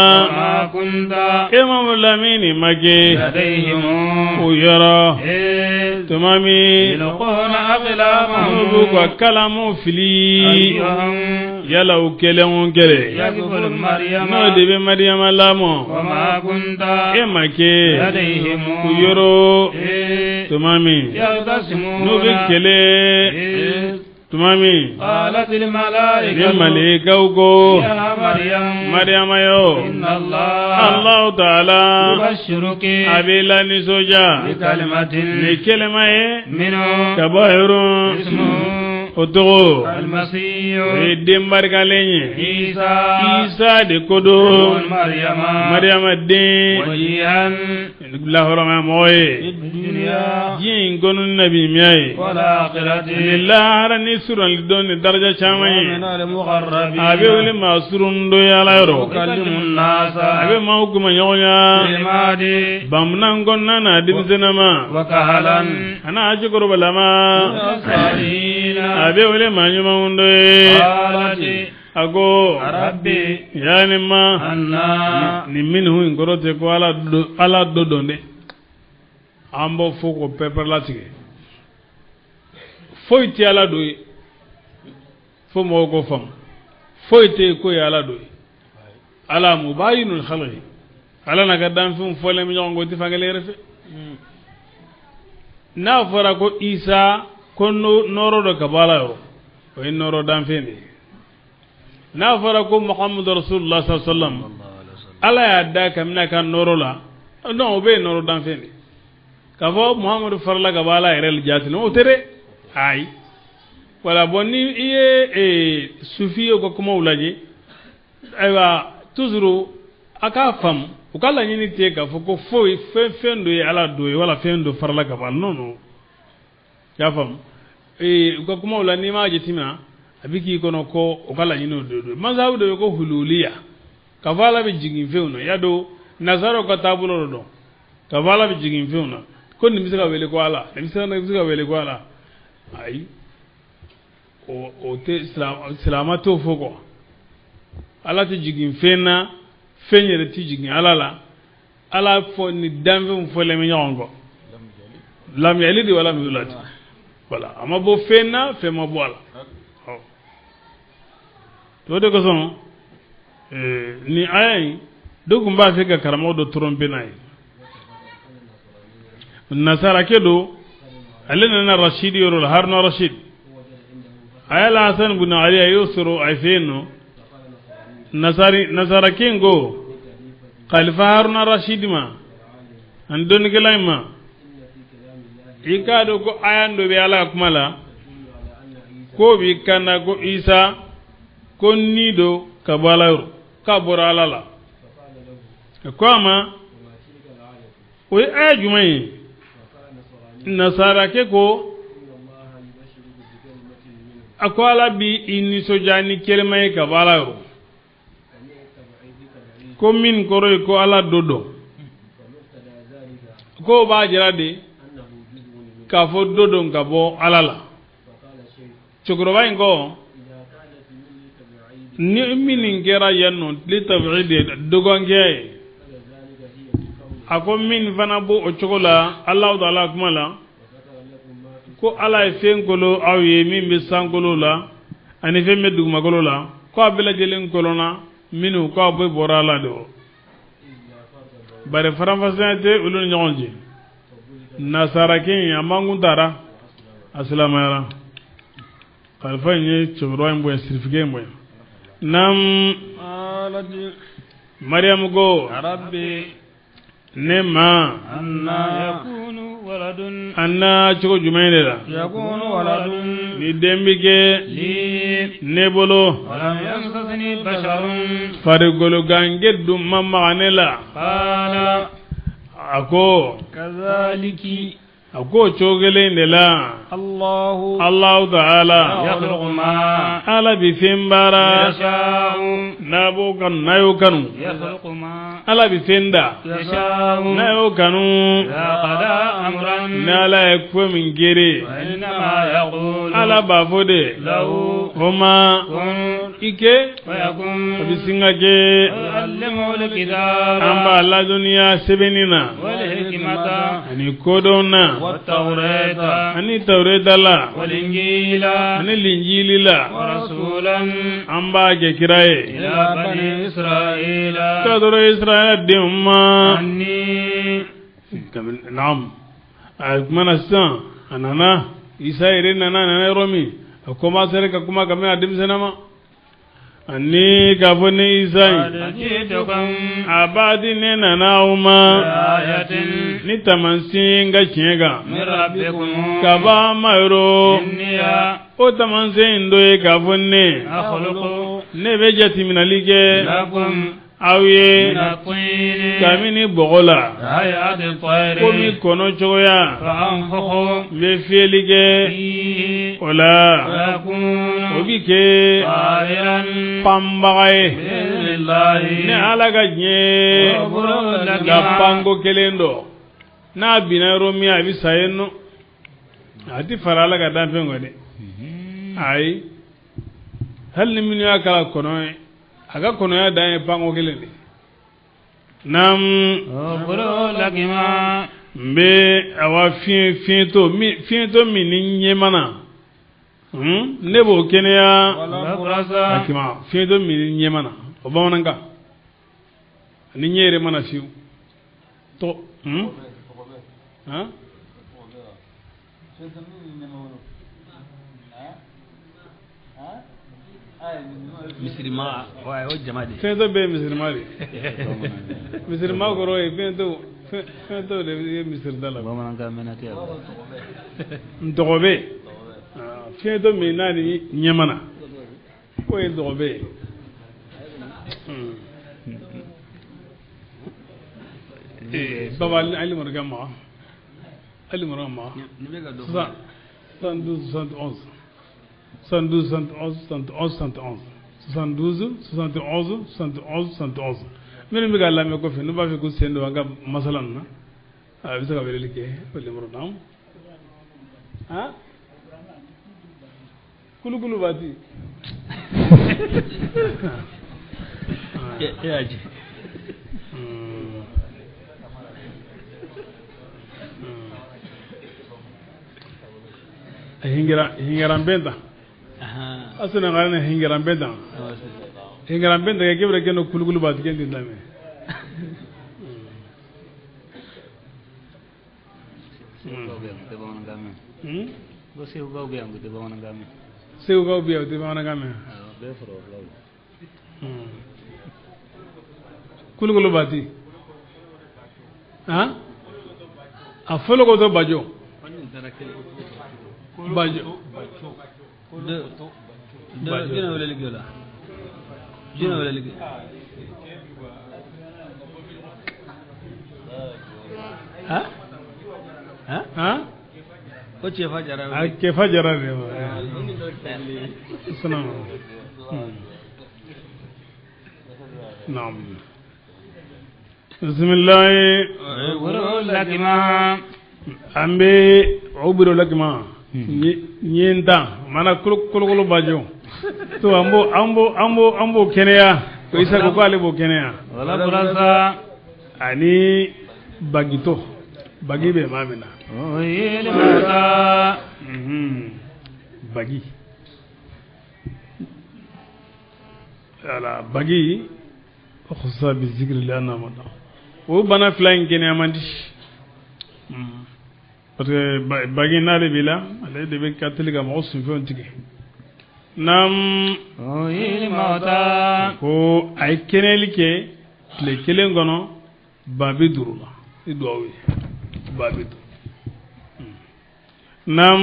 E Mamadu Lamini ma kɛ o yɔrɔ tuma min n'u b'u ka kalamu fili, yala u kelen o kelen n'o de bɛ Mariyama lamɔ, e ma kɛ u yɔrɔ tuma min n'u bɛ kɛlɛ tuma min ni malikaw ko, Mariyama yo, Alahu taala a b'i la nisɔndiya ni kɛlɛma ye ka bɔ yɔrɔ, o tɔgɔ o ye den barikalen ye, Isa de ko don, Mariyama den, lahɔrɔma mɔgɔ ye diɲɛ in kɔnɔ, nabi miya ye ni lahara ni surunali dɔn ni daraja caman ye. A bɛ wele maa surun dɔ ye Ala yɔrɔ, a bɛ maaw kuma ɲɔgɔnya bamunan kɔnɔna na, denmisɛnnama a n'a cɛkɔrɔbalama, a bɛ wele maa ɲumanw dɔ ye. A ko yaa ne ma nin minnu in kɔrɔ tɛ ko Ala dɔ dɔn dɛ, an b'o fɔ k'o pɛrɛpɛrɛlatigɛ, foyi tɛ Ala dɔ ye fo mɔgɔw k'o faamu, foyi tɛ yen k'o ye Ala dɔ ye. Ala mubayinul khalqi, Ala n'a ka danfɛnw fɔlen bɛ ɲɔgɔn kɔ, o tɛ fan kelen yɛrɛ fɛ. N'a fɔra ko Isa ko nɔɔrɔ dɔ ka bɔ Ala yɔrɔ, o ye nɔɔrɔ danfɛn de ye. N'a fɔra ko Muhammadu Rasulullah sallallahu alaihi wasallam, Ala y'a da kabini a ka nɔɔrɔ la, non, o bɛ ye nɔɔrɔ danfɛn de. K'a fɔ Muhammadu farala ka bɔ Ala yɛrɛ jaati la, o tɛ dɛ, ayi. Voilà, bon, ni i ye sufiyew ka kumaw lajɛ, ayiwa, toujours a k'a faamu, u ka laɲini tɛ k'a fɔ ko foyi fɛn fɛn dɔ ye Ala dɔ ye wala fɛn dɔ farala ka bɔ a la, non non, i y'a faamu. U ka kumaw la, n'i m'a jateminɛ, a bɛ k'i kɔnɔ ko u ka laɲini o de don. Masabu dɔ bɛ ko hululiya, k'a fɔ Ala bɛ jigin fɛnw na, i y'a dɔn nasaraw ka taabolo dɔ dɔn, k'a fɔ Ala bɛ jigin fɛnw na. Ko nin bɛ se ka wele ko Ala, nin bɛ se ka wele ko Ala. Ayi, o tɛ silamɛ t'o fɔ quoi. Ala tɛ jigin fɛn na, fɛn yɛrɛ tɛ jigin Ala la. Ala fɔ ni danfɛnw fɔlen bɛ ɲɔgɔn kɔ. Lam yalid wa lam yulad. Voilà, a ma bɔ fɛn na, fɛn ma bɔ a la. O de kosɔn nin aya in dɔ tun b'a fɛ ka karamɔgɔ dɔ tromper n'a ye. Nasarakɛ don, ale nana Rasidi yɔrɔ la, Haruna Rashid. A y'a la Hasan bin Ali, a y'o sɔrɔ a fɛ yen nɔ. Nasarakɛ in ko Khalifa Haruna Rashid ma ani dɔnnikɛla in ma, i k'a dɔn ko aya dɔ bɛ Ala ka kuma la k'o b'i kanda ko Isa ko ni don ka bɔ Ala yɔrɔ, k'a bɔra Ala la. A ko a ma, o ye aya jumɛn ye? Nasarakɛ ko a ko Ala bi i nisɔndiya ni kelima ye ka bɔ Ala yɔrɔ, ko min kɔrɔ ye ko Ala dɔ dɔn, k'o b'a jira de k'a fɔ dɔ don ka bɔ Ala la. Cɛkɔrɔba in ko ni min kɛra yan nɔ li tabidi dɔgɔnkɛ ye, a ko min fana b'o o cogo la Alahu taala kuma la ko Ala ye fɛn kolo aw ye min bɛ sankolo la ani fɛn bɛ dugumakolo la, ko a bɛɛ lajɛlen kolonna minnu ko a bɛɛ bɔra Ala de rɔ. Bari faranfasiya tɛ olu ni ɲɔgɔn cɛ. Nasarakɛ in a mankun taara, a silamɛyara. Kalifa in ye cɛkɔrɔba in bonya, sirifikɛ in bonya. Naam, Mariyamu ko ne ma anna cogo jumɛn de la ni den bɛ kɛ ne bolo, farikolo gange dun ma maga ne la. A ko a ko cogo kelen de la Alahu taala Ala bi fɛn baara n'a b'o kanu, n'a y'o kanu, Ala bi fɛn da n'a y'o kanu, ni Ala ye ko min gere, Ala b'a fɔ de o ma i kɛ, a bɛ sin ka kɛ. An b'a ladɔnniya sɛbɛnni na ani kodɔn na ani tawureta la ani linjili la, an b'a kɛ kira ye ka dɔrɔn Israɛl denw ma. Naam, a kuma na sisan, a nana Isa yɛrɛ nana, a nana yɔrɔ min, a commencé ka kuma kabini a denmisɛnnin ma ani k'a fɔ ne Isa ye, a b'a di ne nana aw ma ni taamasiyɛn n ka tiɲɛ kan ka bɔ a ma yɔrɔ. O taamasiyɛn in dɔ ye k'a fɔ ne bɛ jateminɛli kɛ aw ye kabini bɔgɔ la, komi kɔnɔ cogoya, n bɛ fiyɛli kɛ o la, o bɛ kɛ panbaga ye ni Ala ka diɲɛ ka panko kelen dɔ, n'a binna yɔrɔ min a bɛ sa yen nɔ, a tɛ fara Ala ka danfɛn kɔ dɛ. Ayi, hali ni minnu y'a kala kɔnɔ ye, a ka kɔnɔya dan ye panko kelen de. Naam, n bɛ awa fiɲɛtɔ min ni ɲɛmana, ne b'o kɛnɛya. Akima fiɲɛtɔ min ni ɲɛmana, o bamanankan ni ɲɛ yɛrɛ mana fiyewu tɔ han. Misirima o jama de. Fɛn dɔ bɛ yen misirima de, misirima kɔrɔ ye fɛn dɔ de ye misirida la. Bamanankan mɛnna tɛ. Ntɔgɔbɛ, fiɲɛ dɔ min n'a ni ɲɛmana, k'o ye ntɔgɔbɛ ye. Baba Ali Mɔrikɛ ma, Ali Mɔrikɛ ma, 72 71 72 71 71 71 72 71 71 71. Minnu bɛ ka lamɛn kɔfɛ, n'u b'a fɛ k'u sen don an ka masala ninnu na. A bɛ se ka weleli kɛ o numéro na. Han, kulukulu bati. E y'a ji. Hingaran benda asuna ngana hingaran benda hingaran benda ke kebre keno kulukulu bati ken dindame. Segukaw bɛ yan u tɛ bamanankan mɛn. Segukaw bɛ yan u tɛ bamanankan mɛn. Bɛɛ sɔrɔ fulaw. Kulukulu bati. Han, a fɔlɔ ko to bajo. Bajo. Jɛnɛ weleli kɛ o la. Jɛnɛ weleli kɛ. Han? Han? Han? Ko Cɛfa Jara. A Cɛfa Jara de wa. Salaam. Naam. Bisimilahi. An bɛ o biro lakima ɲɛ mana kolokolo bajo to an b'o kɛnɛya ko Isa ko k'ale b'o kɛnɛya ani bagitɔ bagi bɛ maa min na bagi ala bagi khususa bi zikri la na mada o bana fila in kɛnɛya man di parce que bagi n'ale b'i la ale de bɛ ka teli ka mɔgɔ sunfɛnw tigɛ. Naam ko a ye kɛnɛyali kɛ tile kelen kɔnɔ 50 la i duwawu ye 50. Naam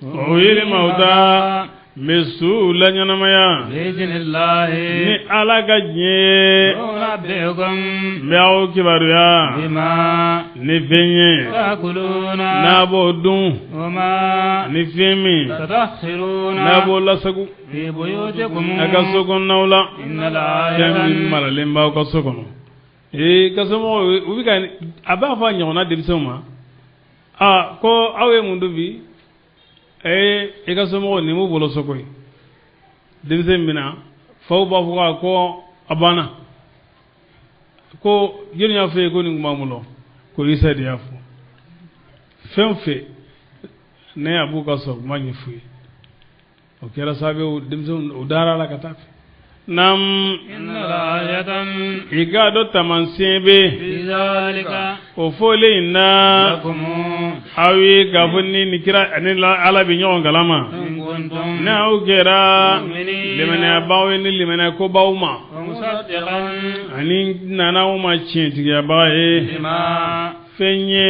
o yiri mawta n bɛ su la ɲɛnamaya ni Ala ka diɲɛ ye n bɛ aw kibaruya ni fɛn ye n'a b'o dun ni fɛn min n'a b'o lasago a ka so kɔnɔnaw la fɛn min maralen b'aw ka so kɔnɔ. Ee ka somɔgɔw u bɛ ka a b'a fɔ a ɲɔgɔnna denmisɛnw ma aa ko aw ye mun dun bi? Ee i ka somɔgɔw nin b'u bolo so koyi. Denmisɛn min na faw b'a fɔ ko a banna ko jɔnni y'a fɔ e ye ko nin tun b'an bolo ko Isa de y'a fɔ. Fɛn o fɛn ne a b'u ka sɔrɔ kuma ɲɛf'u ye o kɛra sababu ye denmisɛnw u dara a la ka taa fɛ. Naam i k'a dɔn taamasiyɛn bɛ o fɔlen in na aw ye k'a fɔ ni nin kira ani Ala bɛ ɲɔgɔn kalama ni aw kɛra limaniyabaw ye ni limaniya ko b'aw ma ani nana aw ma tiɲɛtigiyabaga ye fɛn ye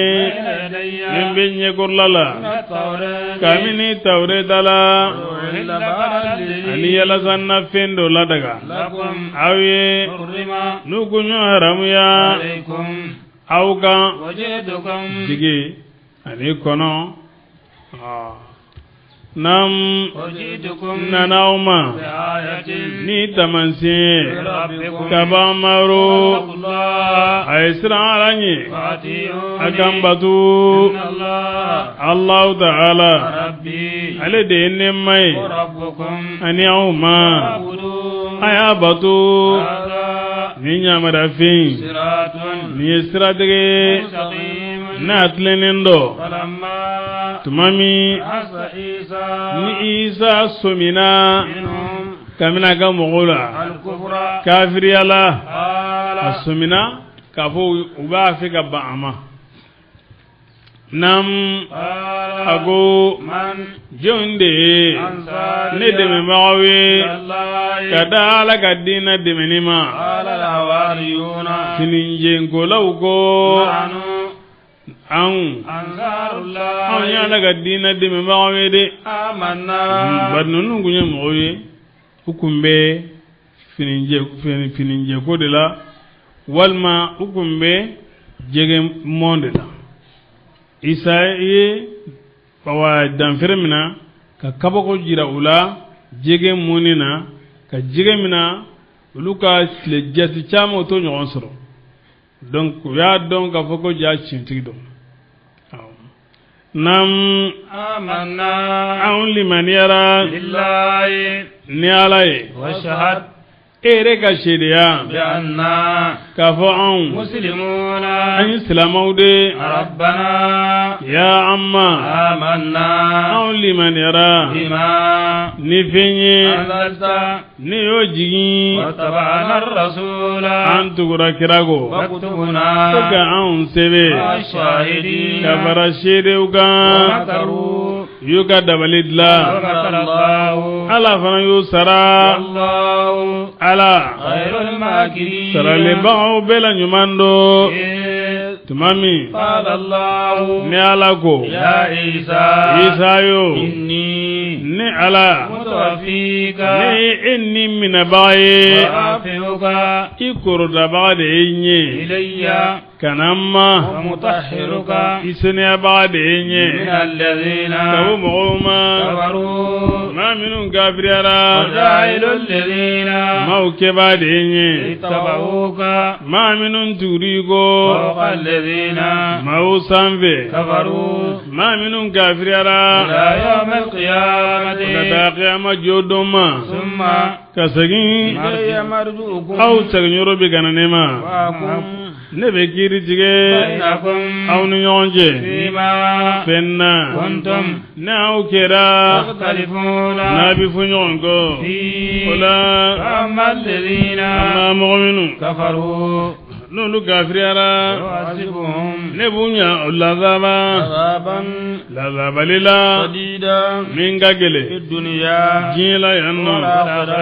min bɛ ɲɛkɔrɔla la kabini Tawureta la ani yalasa na fɛn dɔ ladaga aw ye n'u ko ɲɔ haramuya aw kan jigi ani kɔnɔ. Naam nana aw ma ni taamasiyɛn ka bɔ amaro a ye siran Ala ɲɛ a k'an bato Alahu Taala ale de ye nɛɛma ye ani aw ma a y'a bato ni ɲamarafɛn nin ye siratigɛ ye n'a tilennen dɔ tuma min ni Isa sɔmina kabini a ka mɔgɔw la kafiriya la a sɔmina k'a fɔ u b'a fɛ ka ban a ma. Naam a ko jɔn de ye ne dɛmɛbagaw ye ka da Ala ka diinɛ dɛmɛni ma finijenkolaw ko anw ye Ala ka diinɛ dɛmɛbagaw ye dɛ. Bari ninnu tun ye mɔgɔw ye u tun bɛ finijɛko de la walima u tun bɛ jɛgɛ mɔn de la. Isa ye danfɛrɛ min na ka kabako jira u la jɛgɛ mɔnni na ka jɛgɛ min na olu ka tile jate caman o t'o ɲɔgɔn sɔrɔ. Donc u y'a dɔn k'a fɔ ko ja tiɲɛtigi don. Nam amanna anw limaniyara billahi ni Ala ye washhad e yɛrɛ ka seereya bi anna k'a fɔ anw muslimuna an ye silamɛw de rabbana ya an ma amanna anw limaniyara bima ni fɛn ye anzalta ne y'o jigin wattaba'na ar-rasula an tugura kira kɔ faktubna ko ka anw sɛbɛn ash-shahidin ka fara seerew kan makaru u y'u ka dabali dilan makara Allahu Ala fana y'u sara wallahu Ala khayrul makirin saralibagaw bɛɛ la ɲuman don tuma min qala Allahu ni Ala ko ya Isa Isa yo inni ne Ala mutawaffika ne ye e ni minɛbaga ye wa rafi'uka i korodabaga de ye n ye ilayya ka na n ma wa mutahhiruka i seniyabaga de ye n ye min alladhina ka bɔ mɔgɔw ma kafaru maa minnu kafiriyara wa ja'ilu alladhina maaw kɛbaa de ye n ye ittaba'uka maa minnu tugur'i kɔ fawqa alladhina maaw sanfɛ kafaru maa minnu kafiriyara ila yawm alqiyamati ka taa kiyama jɔ don ma thumma ka segin ilayya marji'ukum aw seginyɔrɔ bɛ ka na ne ma wa ne bɛ kiiri tigɛ bainakum aw ni ɲɔgɔn cɛ fima fɛn na kuntum ne aw kɛra takhtalifuna n'a bɛ fɔ ɲɔgɔn kɔ fi o la amma alladhina an ma mɔgɔ minnu kafaru n'olu kafiriyara yu'adhibuhum ne b'u ɲa lazaba azaban lazabali la shadidan min ka gɛlɛn fi dunya diɲɛ la yan nɔ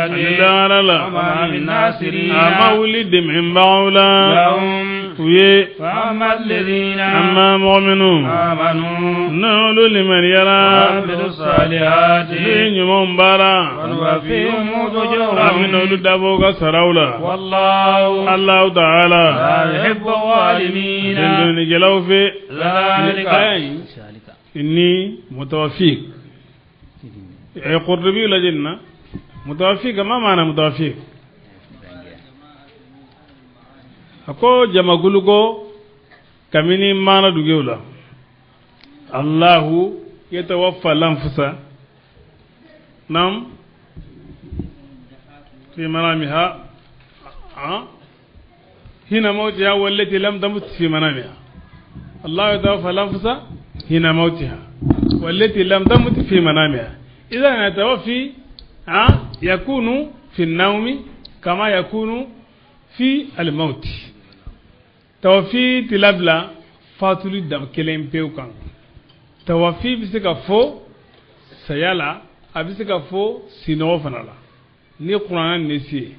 ani lahara la wa ma min nasirin a ma wuli dɛmɛbagaw la lahum u ye fa amma alladhina an ma mɔgɔ minnu amanu n'olu limaniyara wa amilu salihati n'u ye ɲumanw baara fanuwaffihim an ujurahum bɛna olu dabɔ u ka saraw la wallahu Alahu taala la yuhibbu adh-dhalimina dendonnikɛlaw fɛ dhalika aya in ni mutawafik Qurtubi lajɛ nin na mutawafik ma maana mutawafik a ko jamakulu ko kabini maana dugew la Allahu yatawaffa lanfusa nam fi manamiha hina mawtiha wallati lam tamut fi manamiha الله يتوفى الأنفس حين موتها والتي لم تمت في منامها إذا التوفي يكون في النوم كما يكون في الموت توفي تلابلا fatuli dam kelen pewu kan tawafi bɛ se ka fɔ saya la a bɛ se ka fɔ sinɔgɔ fana la ni kuranna nesi ye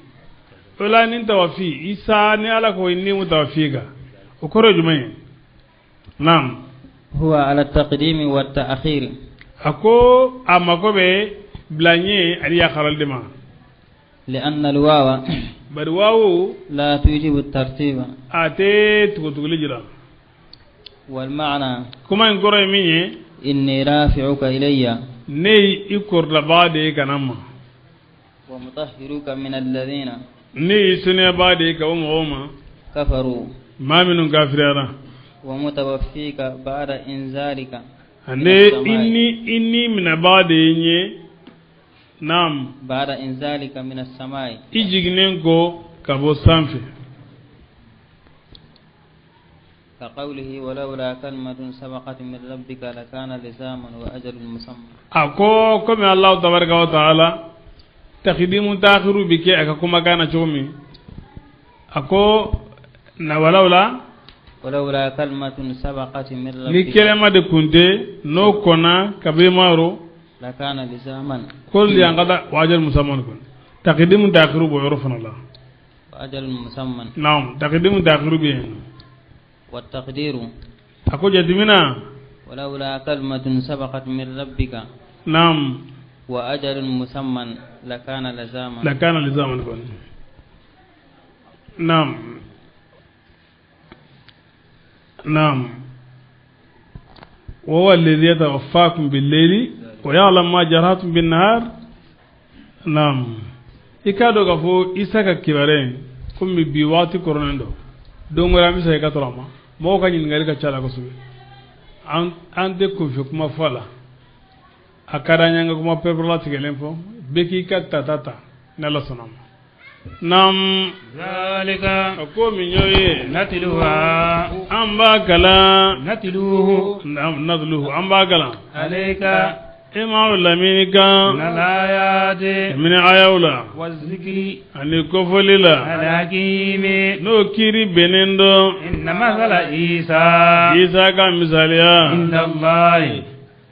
o la ni tawafi isa ni Ala ko ni mu tawafi kan o kɔrɔ ye jumɛn ye naam huwa ala taqdimi wa ta'khir a ko a mako bɛ bila ɲɛ ani yakarali de ma li'anna alwawa bari waawo la tujibu at-tartiba a tɛ tugutuguli jira wal ma'na kuma in kɔrɔ ye min ye inni rafi'uka ilayya ne ye i kɔrɔlabaga de ye ka na n ma wa mutahhiruka min alladhina ne y'i senuyabaa de ye ka bɔ mɔgɔw ma kafaru maa minnu kafiriyara wa mutawaffika ba'da inzalika ne i ni minɛbaga de ye n ye naam ba'da inzalika min as-samai i jiginnen kɔ ka bɔ sanfɛ ka qawlihi walawla kalimatun sabaqat min rabbika lakana lizaman wa ajalun musamma a ko komi Allahu tabaraka wa taala takidimu taakhiru bi kɛ a ka kumakan na cogo min a ko na walawla walawla kalimatun sabaqat min ni rabbika kɛlɛma de kun tɛ n'o kɔnna ka bɔ i ma yɔrɔ lakana lizaman ko yan ka taa wa ajalun musamman kun takidimu taakhiru b'o yɔrɔ fana la wa ajalun musamman naam takidimu taakhiru bɛ yen wa taqdiru a ko jateminɛ walawla kalimatun sabaqat min rabbika naam wa ajalun musamman lakana lizaman lakana lizaman kun naam naam وهو الذي يتوفاكم بالليل ويعلم ما جرحتم بالنهار naam i k'a dɔn k'a fɔ Isa ka kibaruya in komi bi waati kɔrɔnen don don wɛrɛ an bɛ segin ka tɔrɔ a ma mɔgɔw ka ɲininkali ka ca la kosɛbɛ An tɛ kunfɛ kuma fɔ a la. A ka d'an ye an ka kuma pɛrɛpɛrɛlatigɛlen fɔ. Bɛɛ k'i ka tata ta n'Ala sɔnna ma. Naam. Zalika. A ko min y'o ye. Natluha. An b'a kalan. Natluhu. Naam, natluhu an b'a kalan. Alayka. E m'aw lamini kan. Minal ayati. Kabini ayaw la. Wa zikri. Ani kofɔli la. Alhakimi. N'o kiiri bɛnnen dɔn. Inna masala Isa. Isa ka misaliya. Inda Allahi.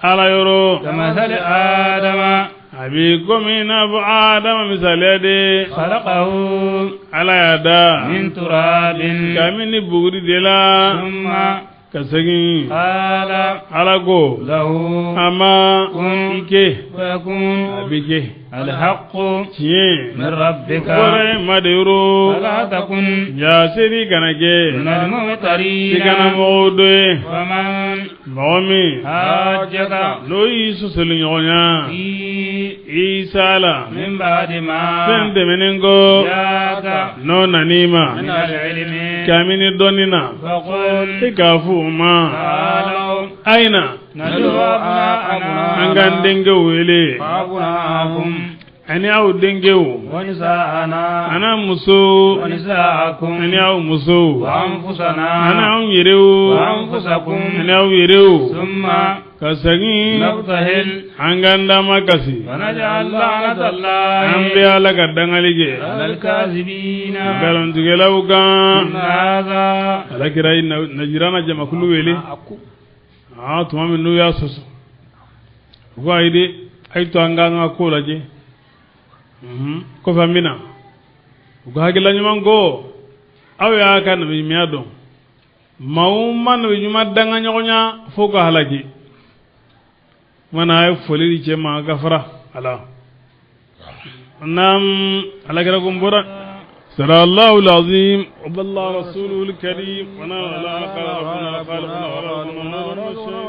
Ala yɔrɔ. Kamasali Adama. A b'i komi i n'a fɔ Adama misaliya de. Khalaqahu. Ala y'a da. Min turabin. Kabini buguri de la. Summa. Ka segin. Qala. Ala ko. Lahu. A ma. Kun. I kɛ. Fayakun. A bɛ kɛ. Alhaqqu. Tiɲɛ. Min rabbika. Bɔra e ma de yɔrɔ. Fala takun. Jaseri kana kɛ. Minal mumtarina. I kana mɔgɔw dɔ ye. Faman. Mɔgɔ min. Hajjaka. N'o y'i sɔsɔli ɲɔgɔnya. Fi. Isa la. Min ba'di ma. Fɛn tɛmɛnen kɔ. Jaaka. N'o nan'i ma. Minal ilmi. Kabini dɔnni na. Faqul. I k'a fɔ u ma. Ta'alaw. Ayi na. Nad'u abna'ana. An k'an denkɛw wele. Abna'akum. Ani aw denkɛw. Wa nisa'ana. Ani muso. Wa nisa'akum. Ani aw musow. Wa anfusana. Ani anw yɛrɛw. Wa anfusakum. Ani aw yɛrɛw. Summa. Ka segin. Nabtahil. An k'an dama kasi. Wa naj'al la'natallahi. An bɛ Ala ka dangali kɛ. Alal kazibina. Nkalontigɛlaw kan. Inna hadha. Ala kira ye Najirana jamakulu wele. Aa tuma min n'u y'a sɔsɔ. U ko ayi dɛ, a ye to an k'an ka ko lajɛ. Kɔfɛ an bɛ na. U ka hakilila ɲuman ko aw y'a ka nabiɲumanya dɔn. Maaw ma nabiɲuman danga ɲɔgɔnya fo ka halaki. Mana a ye foli di cɛ ma a ka fara a la. Naam, ala kira ko n bɔra. صلى الله العظيم وبالله رسوله الكريم ونال على خلقنا خلقنا وربنا وربنا.